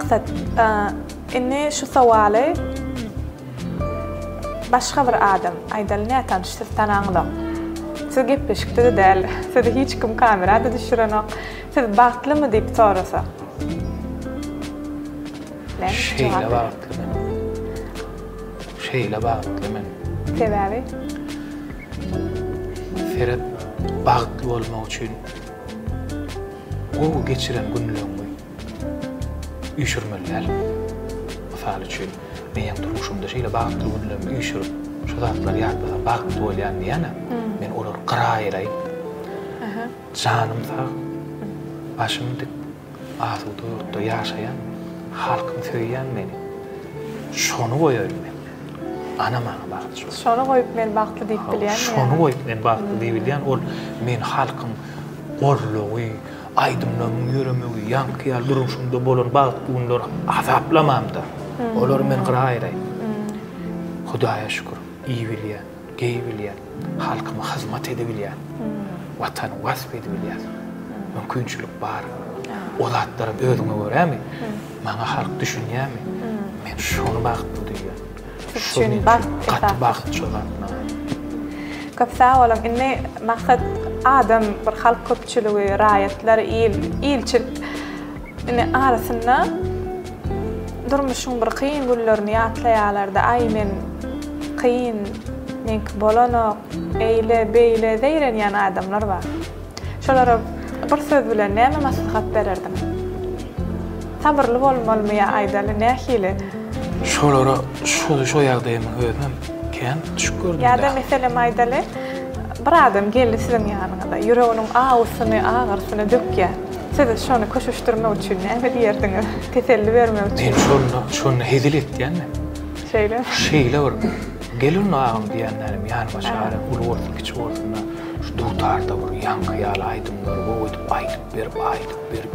Maksat, indi şu sowaly başga bir adam, aýdaly nätanyş siz tanaňyzok. Siz gepleşikde-de däl, sizi hiç kim kamera-da düşürenok. Siz bagtlymy diýip sorasa. Näme jogap Şeýle bagtly men. Şeýle bagtly men. Sebäbi? Seret, bagtly bolmak üçin gowy geçiren günleriňi üýşürmeli däl. Mysal üçin, meň durmuşymda şeýle bagtly günlerimi üýşürip, şu zatlary ýatlasam bagtly bolýan diýýän-ä. Men olary gyra aýraýyn. Janym sag, başym dik, asuda ýurtda ýaşaýan, halkym söýýän meni. Şony goýaýyn men. Ana maňa bagt şol. Şony goýup men bagtly diýip bilýän. Şony goýup men bagtly diýip bilýän. Ol men halkyň goldawy, aýdymlarymyň ýöremegi, ýaňky ýaly durmuşymda bolan bagtly günleri hasaplamamda. Olary men gyra aýraýyn. Hudaýa şükür, iýibilýän, geýibilýän, halkyma hyzmat edebilýän, Watany wasp edebilýän. Mümkinçilik bar. O zatlaram özüňe görämi? Maňa halk düşünýärmi? Men şony bagtly duýýan. Siz üçin bagt esasy. Gaty bagt şo zat maňa. Köp sag boluň. Indi maksat adam bir halk köpçüligi, raýatlar, il, ilçilik indi arasynda durmuşyň bir kyn günlerini ýatlaýarlarda, aý men kyn, meňki bolanok, eýle, beýle zeýrenýän adamlar bar. Şolara bir söz bilen näme maslahat bererdiň? Sabyrly bolmalymy ýa aýdaly nähili? Şolara şo şo ýagdaýa men özümem kän düşüp gördüm. Ýa-da meselem aýdaly, bir adam geldi siziň ýanyňyza, ýüreginiň awusyny, agyrysyny dökýär. Siz şony köşeşdirmek üçin näme diýerdiňiz? Teselli bermek üçin. Men şonda şonda hezil etýän men. Şeýle. Şeýle bir gel onda agam diýenlerim ýanyma çagyran uly bolsun kiçi bolsun-da. Şu dutarda bir ýaňky ýaly aýdymlary gowy edip aýdyp berip, aýdyp berip,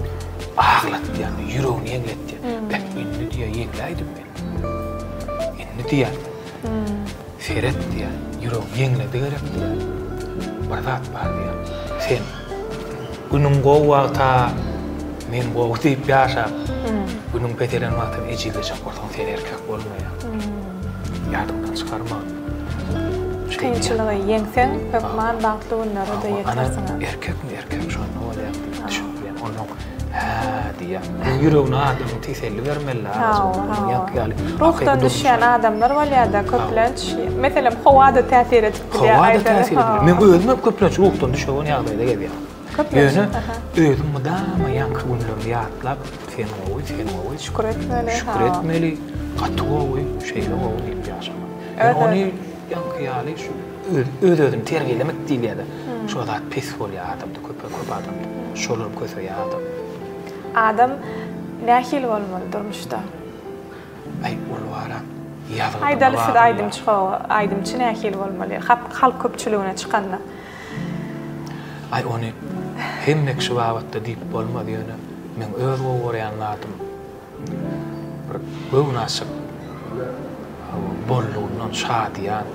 aglatýan, ýüregini ýeňletýän. Beh, indi diýýär, ýeňläýdim men. Indi diýýär. Seret diýýär, ýüregiň ýeňledi gerek diýýär. Bir zat bar diýýär. Sen günüň gowy wagta men gowy diýip ýaşap, günüň peselen wagtam ejizlejek bolsaň sen erkek bolmaýaň. Ýadyňdan çykarma. Kynçylygy ýeňseň, hökman bagtly günlere-de ýetersiň. Ana, erkekmi, erkek şonda bolýar diýip düşünip bilýän. Onsoň, hä diýýän. Ýüregine adamyň teselli bermeli-dä. Hawa, hawa. Ruhdan düşýän adamlar bolýar-da köplenç. Meselem, howa-da täsir edip bilýär. Howa-da täsir edip bilýär. Men özüm hem köplenç ruhdan düşegen ýagdaýda gezýän. Köplenç. Ýöne özüm mydama ýaňky günlerimi ýatlap, sen gowy, sen gowy. Şükür etmeli. Şükür etmeli. Gaty gowy, şeýle gowy diýip ýaşamaly. Ýöne ony ýaňky ýaly şu öz-özüni terbiýelemek diýilýär-de. Şo zat pes bolýar adamda, köp köp adamda. Şolar köseýär adam. Adam nähili bolmaly durmuşda? Aý, ol bara ýazgydyna Aýdaly siz bagly. aýdymçy hawa, aýdymçy nähili bolmaly? Halk köpçüligine çykanda. Aý ony hemme kişi babatda diýip bolmaz ýöne meň öz gowy görýän zadym bir göwni açyk hawa bollugyndan şadyýan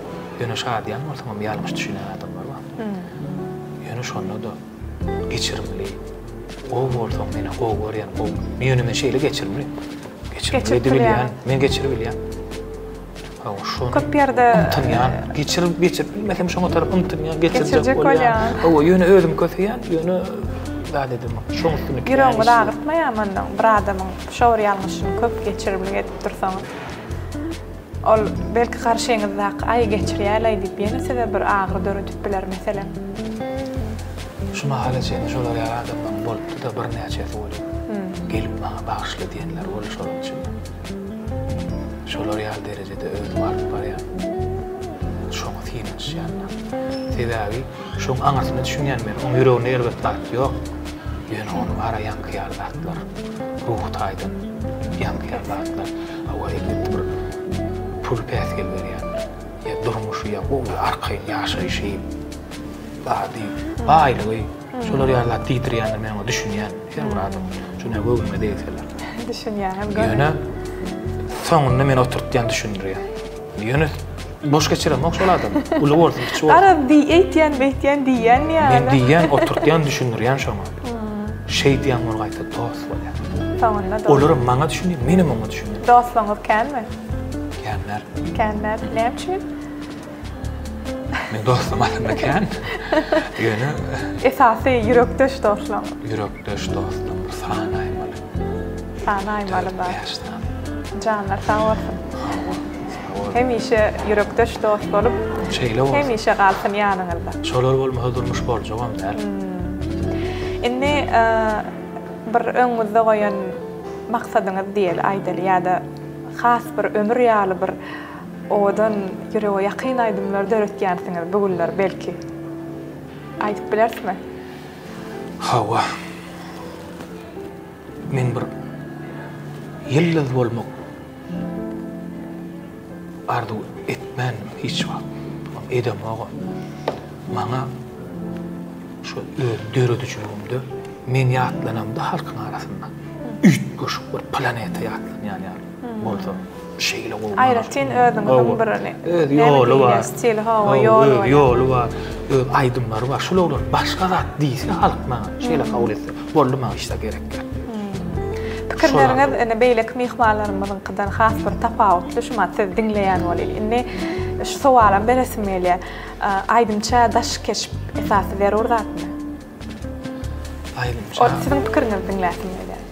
ýöne şadyýan bolsaňam ýalňyş düşünýän adamlar bar ýöne şonda-da geçirimli gowy bolsaň menä gowy görýän gowy ýöne men şeýle geçirimli geçirimli edibilýän men geçiribilýän. Hawa, şony Köp ýerde ymtynýan, geçirip, geçirip bilmesem şoňa tarap ymtynýan, geçirjek Geçirjek bolýan. bolýan. Hawa, ýöne özüm köseýän, ýöne zat edemok. Şoň üstünde kän Ýüregiňizi işleýän. agyrtmaýarmy onnoň bir adamyň şo bir ýalňyşyny köp geçirimlik edip dursaňyz? Ol belki garşyňyzdaky aý geçirýär-laý diýip ýene size bir agyry döredip biler meselem. Şu mahala çenli şolar ýaly adamlaryň bolupdy-da birnäçesi welin, gelip maňa bagyşla diýenleri boldy şolaryň içinde. Şolar ýaly derejede özümi alyp barýan. Şoňa synanyşýan-da. Sebäbi şoň aňyrsyna düşünýän men. Oň ýüreginde erbet zat ýok. Ýöne ony bar-a ýaňky ýaly zatlar, ruhy taýdan ýaňky ýaly zatlar, hawa, elbetde bir pul päsgel berýändir. Ýa durmuşy, ýa gowy arkaýyn ýaşaýşy, zady, baýlygy, şolar ýaly zat diýdirýändir, men oňa düşünýän. Her bir adam şuny göwnüme degseler. Düşünýän. Ýöne soňunda men oturtýan düşündirýän. Ýöne boş geçiremok şol adam. Uly bolsun, kiçi bolsun. Garaz diý, eýtýän, beýtýän diýýän ýaly. Men diýýän, oturtýan, düşündirýän şoňa. Şeýdýän ol gaýta dost bolýar. Soňunda dost. Olaram maňa düşünýär, menem oňa düşünýän. Dostlaryňyz känmi? Kän däl. Kän däl. Näme üçin? Meň dostum aslynda kän. Ýöne Esasy ýürekdeş dostlaryň. Ýürekdeş dostum bir sanaýmaly. Sanaýmaly bar. 4-5 sany. Janlar sag bolsun. Hawa, sag bol. Hemişe ýürekdeş dost bolup, Şeýle bolsun. Hemişe galsyn ýanyňyzda. Şolar bolmasa durmuş boljagam däl. Indi bir öňüňizde goýan maksadyňyz diýeli, aýdaly ýa-da has bir ömür ýaly bir Owadan, ýürege ýakyn aýdymlar döretýänsiňiz bu günler belki. Aýdyp bilerismi? Hawa. Men bir ýyldyz bolmak arzuw etmändim hiç wagt. Edemogam. Maňa şu öz döredijiligimde men ýatlanamda halkyň arasynda üýtgeşik bir planeta ýatlanýan ýaly bolsa. Şeýle gowy. Aýratyn özüňiziň bir öz ýoly bar. Stili hawa, ýoly bar. Öz ýoly bar. Öz aýdymlary bar. Şul oglan başga zat diýse halk maňa şeýle kabul etse, boldy maňa hiç zat gerek däl. Pikirleriňiz indi beýleki myhmanlarymyzyňkydan has bir tapawutly şumat sizi diňleýän bolýan. Indi şu sowalam beresim gelýär. Aýdymça daş keşp esasy zerur zatmy? Aýdymça. Ol siziň pikiriňizi diňläsim gelýär.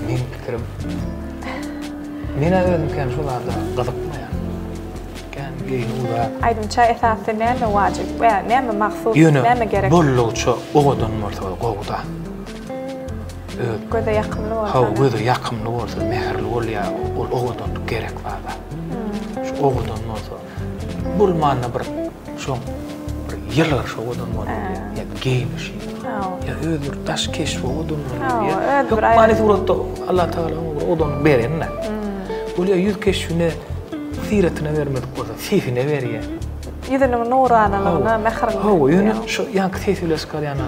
Meň pikirim, men-ä özüm kän şo zada gyzykmaýan. Kän geýnüw zat. Aýdymça esasy näme wajyp we näme mahsus, Ýöne näme gerek? boldugyça owadan bolsa gowy-da. Öz Göze ýakymly bolsa. Hawa, göze ýakymly bolsa, mähirli bolýar, ol owadanlyk gerek zada. Şu owadan bolsa, bolmanda bir Şoň bir ýylgyryşy owadan bolmaly, ýa geýnişi, ýa öz bir daş keşbi owadan bolmaly. Hökmany suratda Allah Tagala oňa bir owadanlyk beren-dä. Bolýa ýüz keşbine, syratyna bermedik bolsa, sesine berýär. Ýüzüniň nuranalygyna, mähirliligine. Hawa, ýöne şu ýaňky sesi bilen çykarýan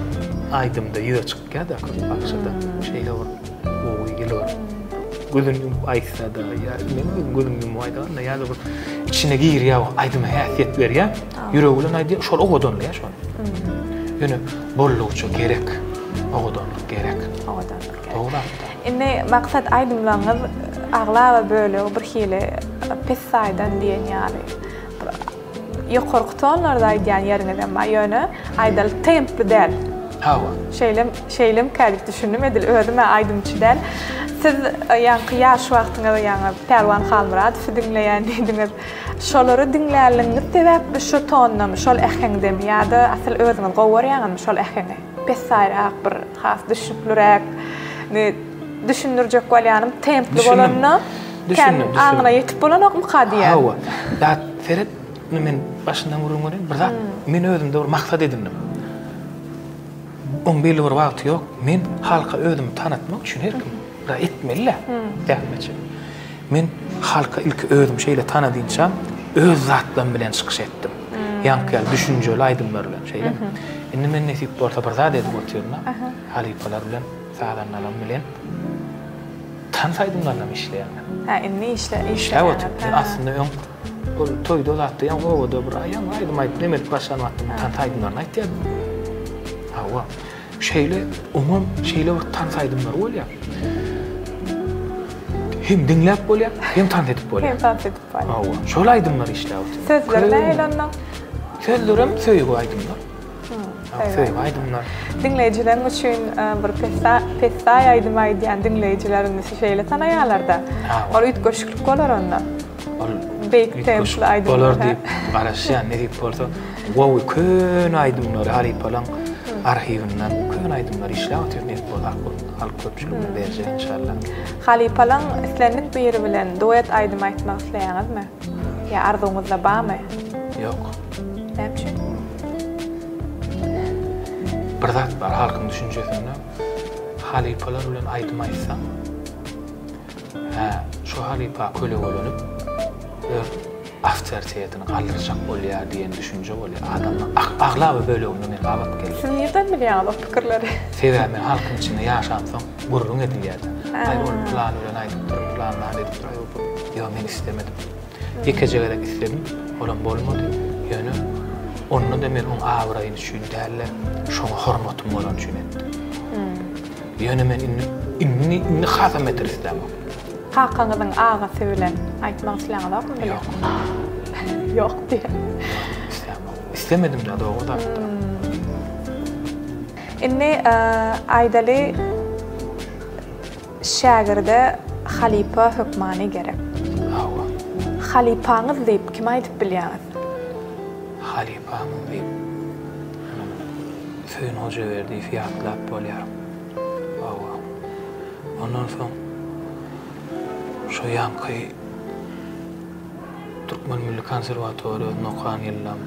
aýdymda ýüze çykýar-da köp bagşyda. Şeýle bir gowy ýylgyryp, gözüni ýumup aýtsa-da, ýa men özüm gözümi ýumup aýdaganda ýa-da bir içine girýär, aýdyma häsiýet berýär, ýüregi bilen aýdýar, şol owadanlaýar şony. Ýöne boldugyça gerek, owadanlyk gerek. Owadanlyk gerek. Gowy zatda. Indi Maksat aýdymlaryňyz aglaba bölegi bir hili pessaýdan diýen ýaly bir Ýokarky tonlarda aýdýan ýeriňizem bar, ýöne aýdaly templi däl. Hawa. Şeýlem, şeýlemkä diýip düşündim, edil özüm-ä aýdymçy däl. Siz ýaňky ýaş wagtyňyz ýaňy Pälwan Halmyradowy diňleýän diýdiňiz. Şolary diňlänligiňiz sebäpli şu tondamy, şol äheňdemi ýa-da asyl özüňiz gowy görýäňizmi şol äheňi? Pessaýrak bir, has düşnükliräk. Indi düşündirjek bolýanym templi bolanda kän aňyna ýetip bolanokmyka diýýän. Hawa. Zat seret, indi men başyndan gürrüň bereýin. Bir zat men özümde bir maksat edindim. Oň belli bir wagty ýok. Men halka özümi tanatmak üçin her kim bir etmeli-dä zähmet çekip. Men halka ilki özüm şeýle tanadynçam öz zatlarym bilen çykyş etdim. Ýaňky ýaly düşünjeli aýdymlar bilen, şeýlemi? Indi men nesip bolsa bir zat edip otyryn-da, halypalar bilen, sazandalarym bilen tans aýdymlarynam işleýän men. Hä, indi işle, işläp işleýäňiz. otyryn. Men aslynda öň ol toýda zatda ýaňy obada bir ýaňy aýdym aýdyp, neme edip başlan wagtym tans aýdymlaryny aýtýardym. Hawa. Şeýle oňam şeýle bir tans aýdymlary bolýar. Hem diňläp bolýar, hem tans edip bolýar. Hem tans edip bolýar. Hawa, şol aýdymlary işläp otyryn. Sözleri nähili onda? Sözlerem söýgi aýdymlar. Söýgi aýdymlar. Diňleýjileriň üçin bir pessaý aýdym aýdýan diňleýjiler indi şeýle tanaýarlar-da. Ol üýtgeşiklik bolar onda. Ol beýik templi aýdym bolar diýip garaşýan, nesip bolsa gowy köne aýdymlary halypalaň arhiwinden köne aýdymlary işläp otyr nesip bolsa halk köpçüligine berjek inşallah. Halypalaň islendik biri bilen duet aýdym aýtmak isleýäňizmi? Ýa arzuwyňyzda barmy? Ýok. Näme üçin? Bir zat bar halkyň düşünjesinde halypalar bilen aýdym aýtsaň Hä, şu halypa kölegelenip, öz awtoritetini galdyrjak bolýar diýen düşünje bolýar. Adamlaryň aglaba böleginde men gabat geldim. Siz nirden bilýäňiz o pikirleri? Sebäbi men halkyň içinde ýaşamsoň gürrüň edilýärdi. Aý ol pylany bilen aýdypdyr, pylany zat edipdir, aý ol bu. Ýok, men islemedim. Ýekeje gezek isledim, olam bolmady. Ýöne onda-da men oň abraýyny üçin däl-de, şoňa hormatym bolany üçin etdim. Ýöne men indi. Indi indi hasam beter islämok. Kakaňyzyň agasy bilen aýtmak isläňizokmy bile? Ýok. Ýok diýýär. Islämok. Islemedim-dä dogry zatda. Indi aýdaly şägirde halypa hökmany gerek. Hawa. Halypaňyz diýip kime aýdyp bilýäňiz? Halypamyz diýip Söýün Hojaberdiýewi ýatlap bolýar. Hawa. Ondan soň şo ýaňky Türkmen milli konserwatoriýasynda okan ýyllam,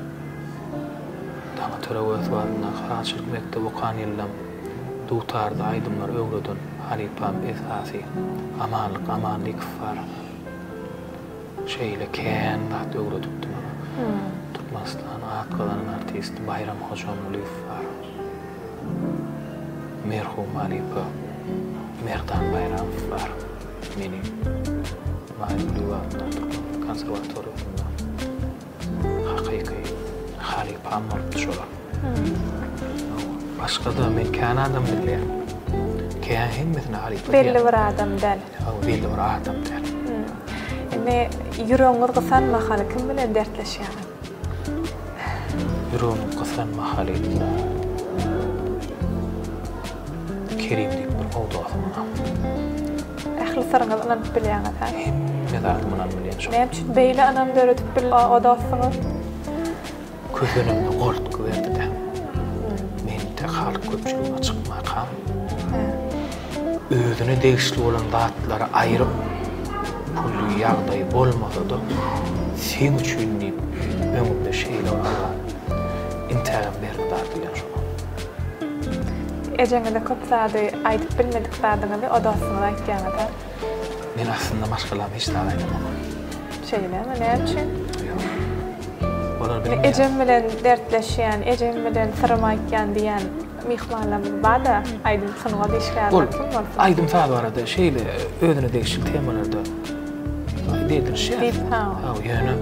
Daňatar Öwezow adyndaky sazçylyk mekdebi okan ýyllam dutarda aýdymlary öwreden halypam esasy Amanlyk Amanlykow bar. Şeýle kän zat öwredipdi maňa. Türkmenistanyň at gazanan artisti Baýram Hojamgulyýew bar. Merhum halypa Merdan Baýramow bar. Meni Maýa Kulyýewa adyndaky Türkmen konserwatoriýasynda hakyky halypam bolupdy şolar. Başga-da men kän adam bilýän. Kän hemmesine halypa diýýän. Belli bir adam däl. Hawa, belli bir adam däl. Indi ýüregiňiz gysan mahaly kim bilen dertleşýäňiz? Ýüregim gysan mahaly Kerim diýip bir gowy dostum bar. Ähli syryňyzy ynanyp bilýäňiz, hä? Hemme zadymy ynanyp bilýän şol. Näme üçin beýle ynam döredip bildi o dostuňyz? Kösenimde goltgy berdi-de. Men entek halk köpçüligine çykmakam, özüne degişli bolan zatlary aýryp, pully ýagdaýy bolmasa-da, seň üçin diýip, öňümde şeýle bir azap, intägem bergidar diýýän şoňa. Ejeňize köp zady aýdyp bilmedik zadyňyzy o dostuňyza aýtýaňyz-a? Men aslynda maşgalama hiç zat aýdamok. Şeýlemi? Näme üçin? Ýok. Olar bilmeýär. Ejem bilen dertleşýän, ejem bilen syrymy aýtýan diýýän myhmanlarymyz bar-da, aýdym sungat işgärleri kim bolsun. Aýdym-saz barada şeýle özüne degişli temalarda derdinişýär. Diýip, ha. Hawa, ýöne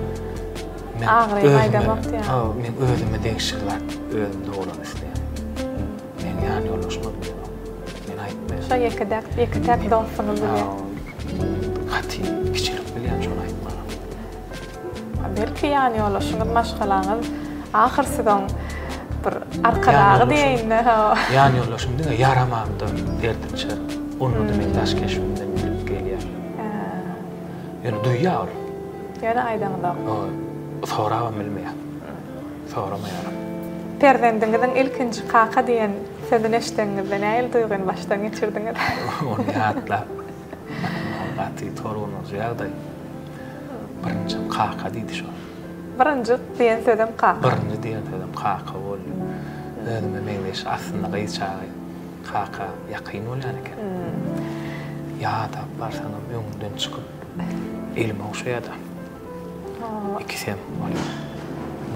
men Agyrymy aýdamok diýýär. Hawa, men özüme degişli zat özümde bolany isleýän. Meň ýan ýoldaşym bilenok. Men aýtmaýan. Şo ýeke-täk, ýeke-täk dostuňyz bilýär. Gaty kiçilik bilýän şony aýtmaga. Belki ýan ýoldaşyňyz, maşgalaňyz ahyr siz oň bir arkadagy diýeýin-de, hawa. Ýan ýoldaşym diňe ýaramamda derdinçer. Onda-da meň daş keşbimden bilip gelýär. Ýöne duýýar ol. Ýöne aýdaňyzok. Sorabam bilmeýär. Soramaýaram. Perzendiňiziň ilkinji kaka diýen sözüni eşideniňizde nähili duýgyny başdan geçirdiňiz? Ony ýatlap, ol gaty tolgundyryjy ýagdaý. Birinjim kaka diýdi şol. Birinji diýen sözem kaka. Birinji diýen sözem kaka boldy. Özüme meňzeş aslynda gyz çaga kaka ýakyn bolýan eken. Ýadap barsaňam öňünden çykyp elimi ogşaýada. Ikisem bolýar.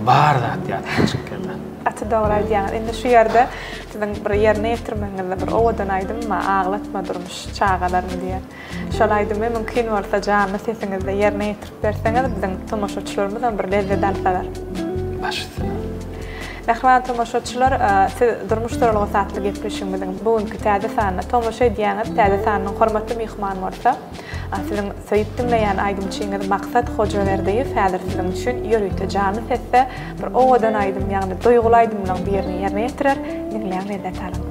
Bar zat ýatdan çykýar-da. Gaty dogry aýdýaňyz. Indi şu ýerde siziň bir ýerine ýetirmegiňizde bir owadan aýdym bar, Aglatma durmuş çagalarymy diýen. Şol aýdymy mümkin bolsa janly sesiňizde ýerine ýetirip berseňiz, biziň tomaşaçylarymyzam bir lezzet alsalar. Baş üstüne. Mähriban tomaşaçylar, siz Durmuş duralgasy atly gepleşigimiziň bu günki täze sanyna tomaşa edýäňiz. Täze sanynyň hormatly myhmany bolsa, Siziň söýüp diňleýän aýdymçyňyz Maksat Hojaberdiýew häzir siziň üçin ýörite janly sesde bir owadan aýdym, ýagny duýguly aýdymlaryň birini ýerine ýetirer. Diňläň, lezzet alyň.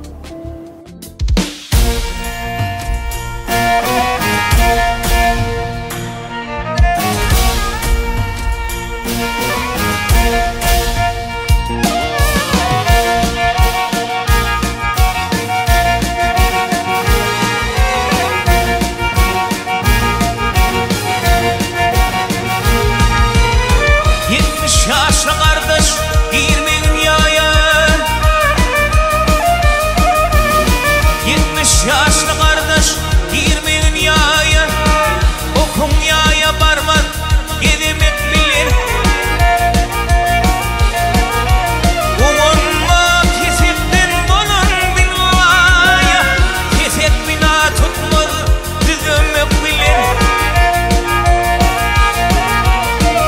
70 ýaşly gardaş girmegin ýaýa 70 ýaşly gardaş girmegin ýaýa Okuň ýaýa barmaz gezemek bilen Guwanma kesekden bolan binaýa, Kesek bina tutmaz düzemek bilen.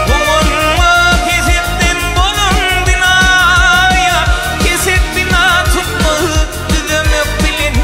Guwanma kesekden bolan binaýa, Kesek bina tutmaz düzemek bilen.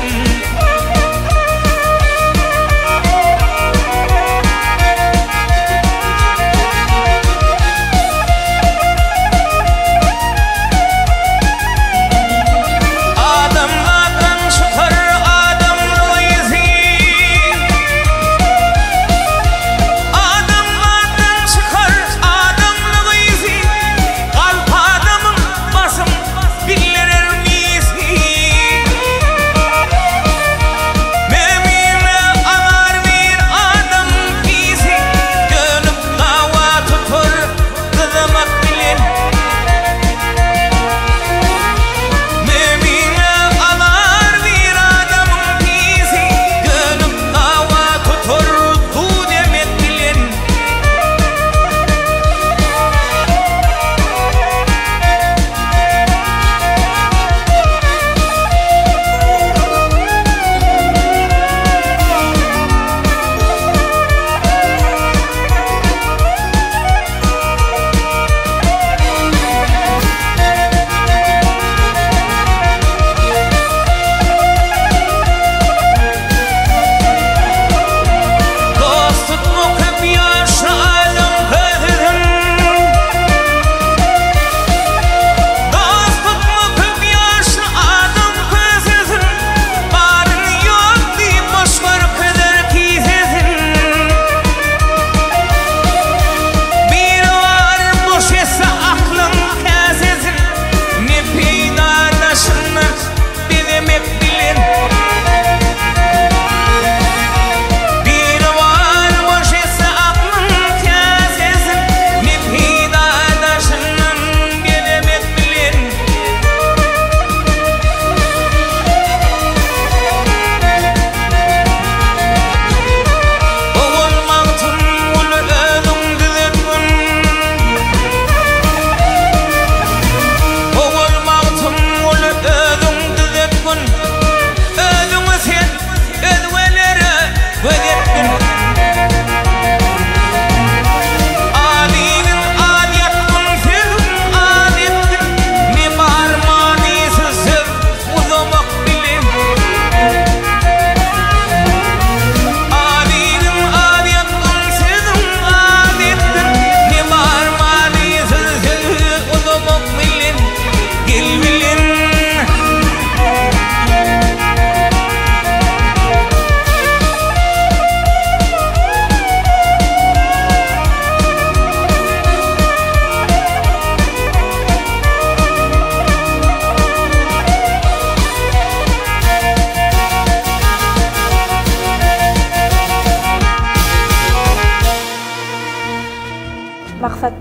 Maksat,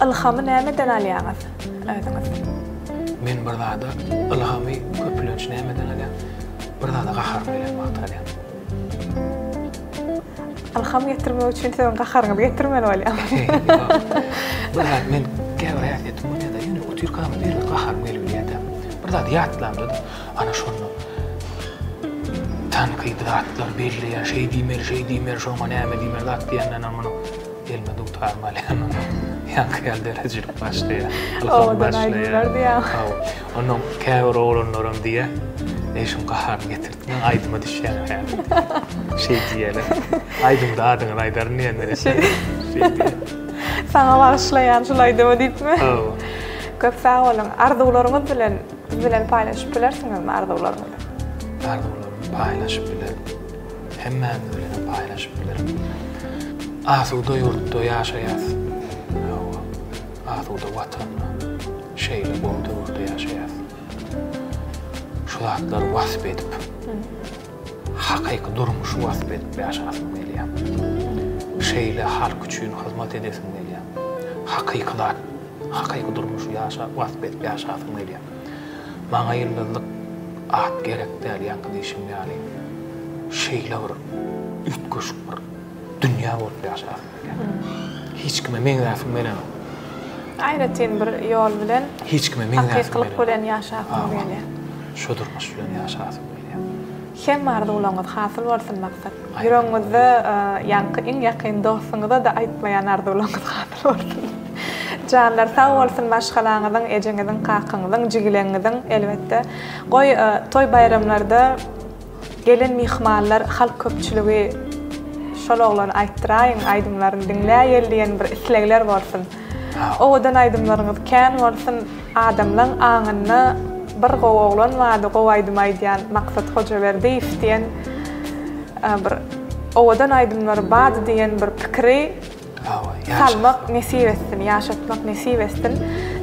ylhamy nämeden alýaňyz özüňiz? Men bir zada ylhamy köplenç nämeden alýan? Bir zada gaharym gelen wagty alýan. Ylham getirmek üçin siziň gaharyňyzy getirmeli bolýarmy? Bir zat men käbir häsiýetim bolýar-da, ýöne otyrkam bir gaharym gelibilýär-de. Bir zady ýatlamda-da, ana şonda tankydy zatlar belleýär, şeý diýmeli, şeý diýmeli, şoňa näme diýmeli zat diýenden muny Elime dutarymy alýan ondan ýaňky ýaly döredijilik başlaýar. Ylham başlaýar. Hawa. Ondan käbir oglanlaram diýýär, Eý, şuň gaharyny getirtmäň, aýdyma düşýän häzir diýip. Şeý diýýärler. Aýdymda adyňyzy aýdaryn diýenler eken. Şeý diýýär. Saňa bagyşlaýan şul aýdymy diýipmi? Hawa. Köp sag boluň. Arzuwlaryňyz bilen biz bilen paýlaşyp bilersiňizmi arzuwlaryňyzy? Arzuwlarymy paýlaşyp bilerin. Hemmämiz bilenem paýlaşyp bilerin. Asuda ýurtda ýaşaýas. Hawa, asuda Watanda, şeýle gowy döwürde ýaşaýas. Şu zatlary wasp edip, hakyky durmuşy wasp edip ýaşasym gelýär. Şeýle halk üçin hyzmat edesim gelýär. Hakyky zat, hakyky durmuşy ýaşap, wasp edip ýaşasym gelýär. Maňa ýyldyzlyk at gerek däl, ýaňky diýşim ýaly, şeýle bir üýtgeşik bir dünýä bolup ýaşasym gelýär. Hiç kime meňzäsim gelenok. Aýratyn bir ýol bilen, Hiç kime meňzäsim gelenok. Hakykylyk bilen ýaşasym gelýär. Şu durmuş bilen ýaşasym gelýär. Hemme arzuwlaryňyz hasyl bolsun Maksat. Ýüregiňizde ýaňky iň ýakyn dostuňyza-da aýtmaýan arzuwlaryňyz hasyl bolsun. Janlar sag bolsun maşgalaňyzyň, ejeňiziň, kakaňyzyň, jigileňiziň elbetde. Goý toý-baýramlarda gelen myhmanlar, halk köpçüligi şol oglany aýtdyraýyň, aýdymlaryny diňläýeli diýen bir islegler bolsun. Owadan aýdymlaryňyz kän bolsun adamlaň aňynda bir gowy oglan bardy gowy aýdym aýdýan Maksat Hojaberdiýew diýen bir owadan aýdymlary bardy diýen bir pikiri salmak nesip etsin ýaşatmak nesip etsin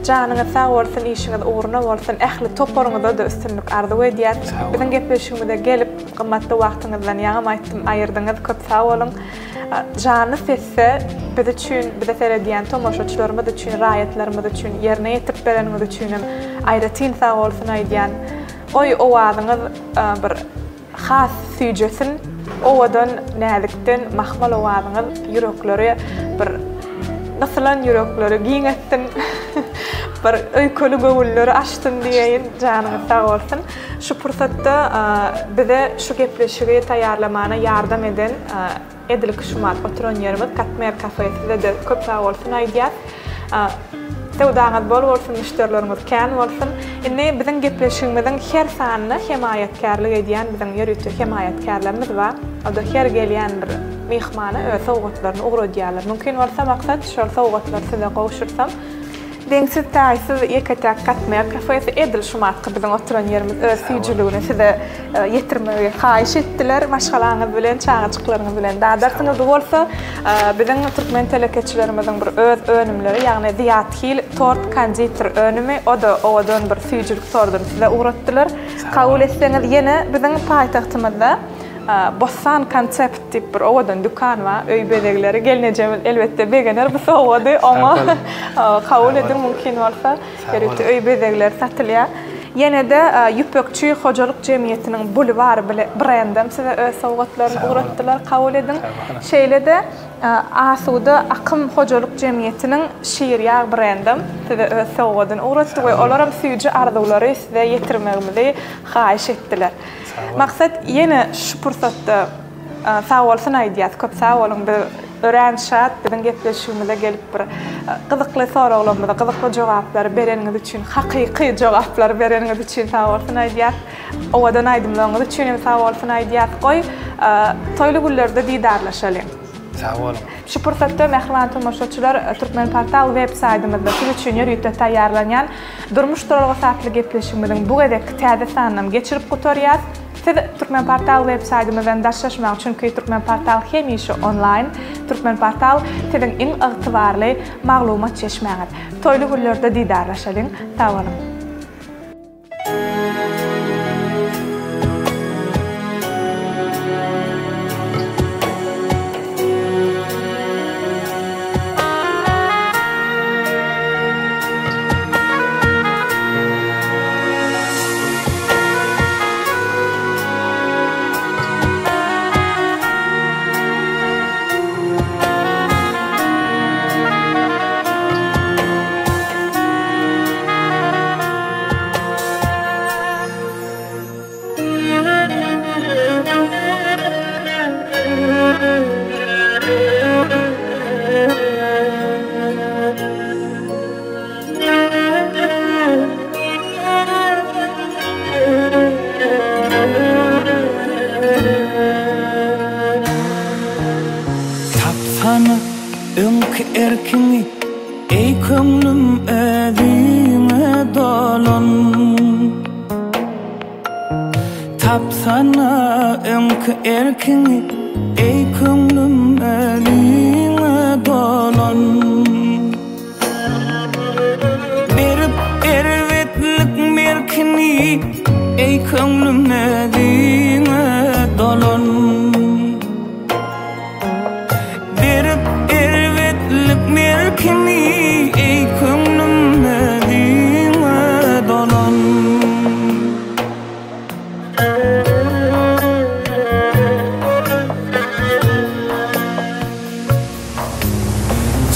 janyňyz sag bolsun işiňiz ugruna bolsun ähli toparyňyzada üstünlik arzuw edýän biziň gepleşigimize gelip gymmatly wagtyňyzdan ýaňam aýtdym aýyrdyňyz köp sag boluň. Janly sesde biz üçin, bize seredýän tomaşaçylarymyz üçin, raýatlarymyz üçin ýerine ýetirip bereniňiz üçinem aýratyn sag bolsun aýdýan. Goý owazyňyz bir has süýjesin, owadan, näzikden mahmal owazyňyz ýürekleri bir gysylan ýürekleri giňeltsin, bir öýkeli göwünleri açsyn diýeýin, janyňyz sag bolsun. Şu pursatda bize şu gepleşigi taýýarlamana ýardam eden edil şumat oturan ýerimiz Katmer kafe size-de köp sag bolsun aýdýas. Söwdaňyz bol bolsun, müşderileriňiz kän bolsun. Indi biziň gepleşigimiziň her sanyna hemaýatkärlik edýän biziň ýörite hemaýatkärlerimiz bar. O-da her gelýän bir myhmana öz sowgatlaryny ugradýarlar. Mümkin bolsa Maksat şol sowgatlary size gowşursam. Deňsiz-taýsyz ýeke-täk Katmer kafesi edil şu matky biziň oturan ýerimiz öz süýjüligini size ýetirmegi haýyş etdiler. Maşgalaňyz bilen, çagajyklaryňyz bilen dadarsyňyz. Bu bolsa biziň türkmen telekeçilerimiziň bir öz önümleri, ýagny Zyýat Hil tort konditer önümi, o-da owadan bir süýjülik torduny size ugratdylar. Kabul etseňiz ýene biziň paýtagtymyzda Bossan konsept diýip bir owadan dükan bar, öý bezegleri. Gelnejemiz elbetde begener bu sowgady oňa kabul ediň mümkin bolsa. Ýörite öý bezegleri satylýar. Ýene-de Ýüpekçi hojalyk jemgyýetiniň Bulwar brendem size öz sowgatlaryny ugratdylar, kabul ediň. Şeýle-de Asuda akym hojalyk jemgyýetiniň Şirýag brendem size öz sowgadyny ugratdy we olaram süýji arzuwlary size ýetirmegimizi haýyş etdiler. Maksat ýene şu pursatda sagbolsun aýdýas köp sag boluň biz örän şat biziň gepleşigimize gelip bir gyzykly soraglarymyza gyzykly jogaplary bereniňiz üçin hakyky jogaplary bereniňiz üçin sagbolsun aýdýas owadan aýdymlaryňyz üçin hem sagbolsun aýdýas goý toýly günlerde didarlaşalyň. Sag boluň. Şu pursatda mähriban tomaşaçylar Türkmenportal web saýdymyzda siz üçin ýörite taýýarlanýan Durmuş duralgasy atly gepleşigimiziň bu gezekki täze sanynam geçirip gutarýas. Siz Türkmenportal web saýdymyzdan daşlaşmaň, çünki Türkmenportal hemişe onlaýn. Türkmenportal siziň iň ygtybarly maglumat çeşmäňiz. Toýly günlerde didarlaşalyň. Sag boluň! Öňki erkiňi eý köňlüm özüňe dolan. Tapsana öňki erkiňi eý köňlüm özüňe dolan. Berip erbetlik merkini eý köňlüm özüňe dolan. Berip erbetlik merkini eý köňlüm özüňe dolan.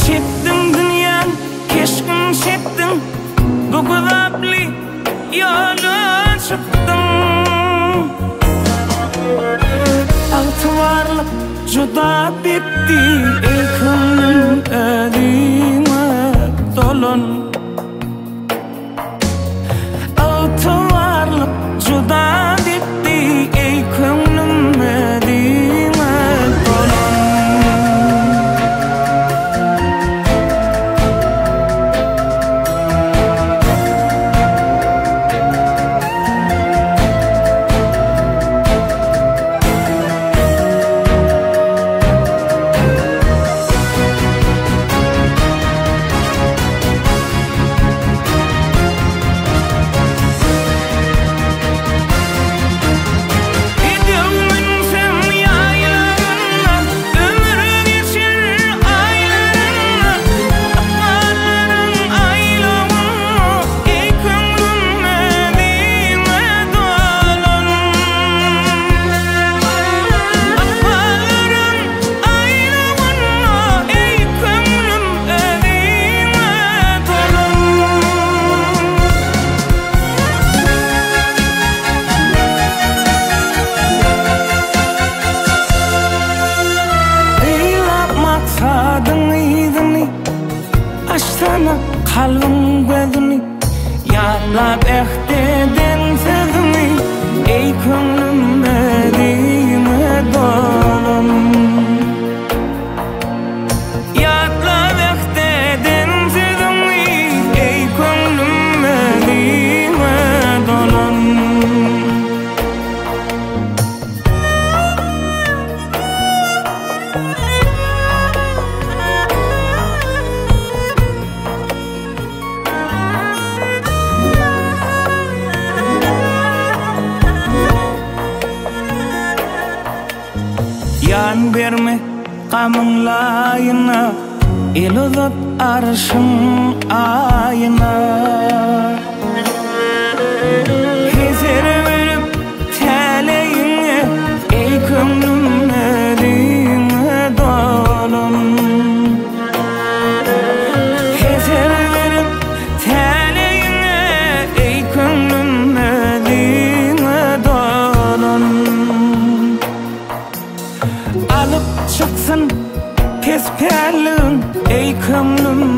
Çekdiň dünýäň keşgin çekdiň, bu güzaply ýola çykdyň. Ygtybarlyk juda betdi, eý köňlüm özüňe dolan. Ygtybarlyk juda betdi, eý köňlüm özüňe dolan. Bedew münsem ýaýlagyna, Ömür geçer aýlaryna, Ykballaryň aýlawyna, Eý köňlüm özüňe dolan. Ykballaryň aýlawyna, Eý köňlüm özüňe dolan. Yzlap maksadyň yzyny, Açsana kalbyň gözüni, Ýatlap äht eden sözüňi, Eý köňlüm özüňe dolan. Ýatlap äht eden sözüňi, Eý köňlüm özüňe dolan. Ýan berme gamyň laýyna, El uzat arşyň aýyna. Heser berip täleýiňe, Eý köňlüm özüňe dolan. Heser berip täleýiňe, Eý köňlüm özüňe dolan. Alyp çyksyn pes pälligiň, Eý köňlüm.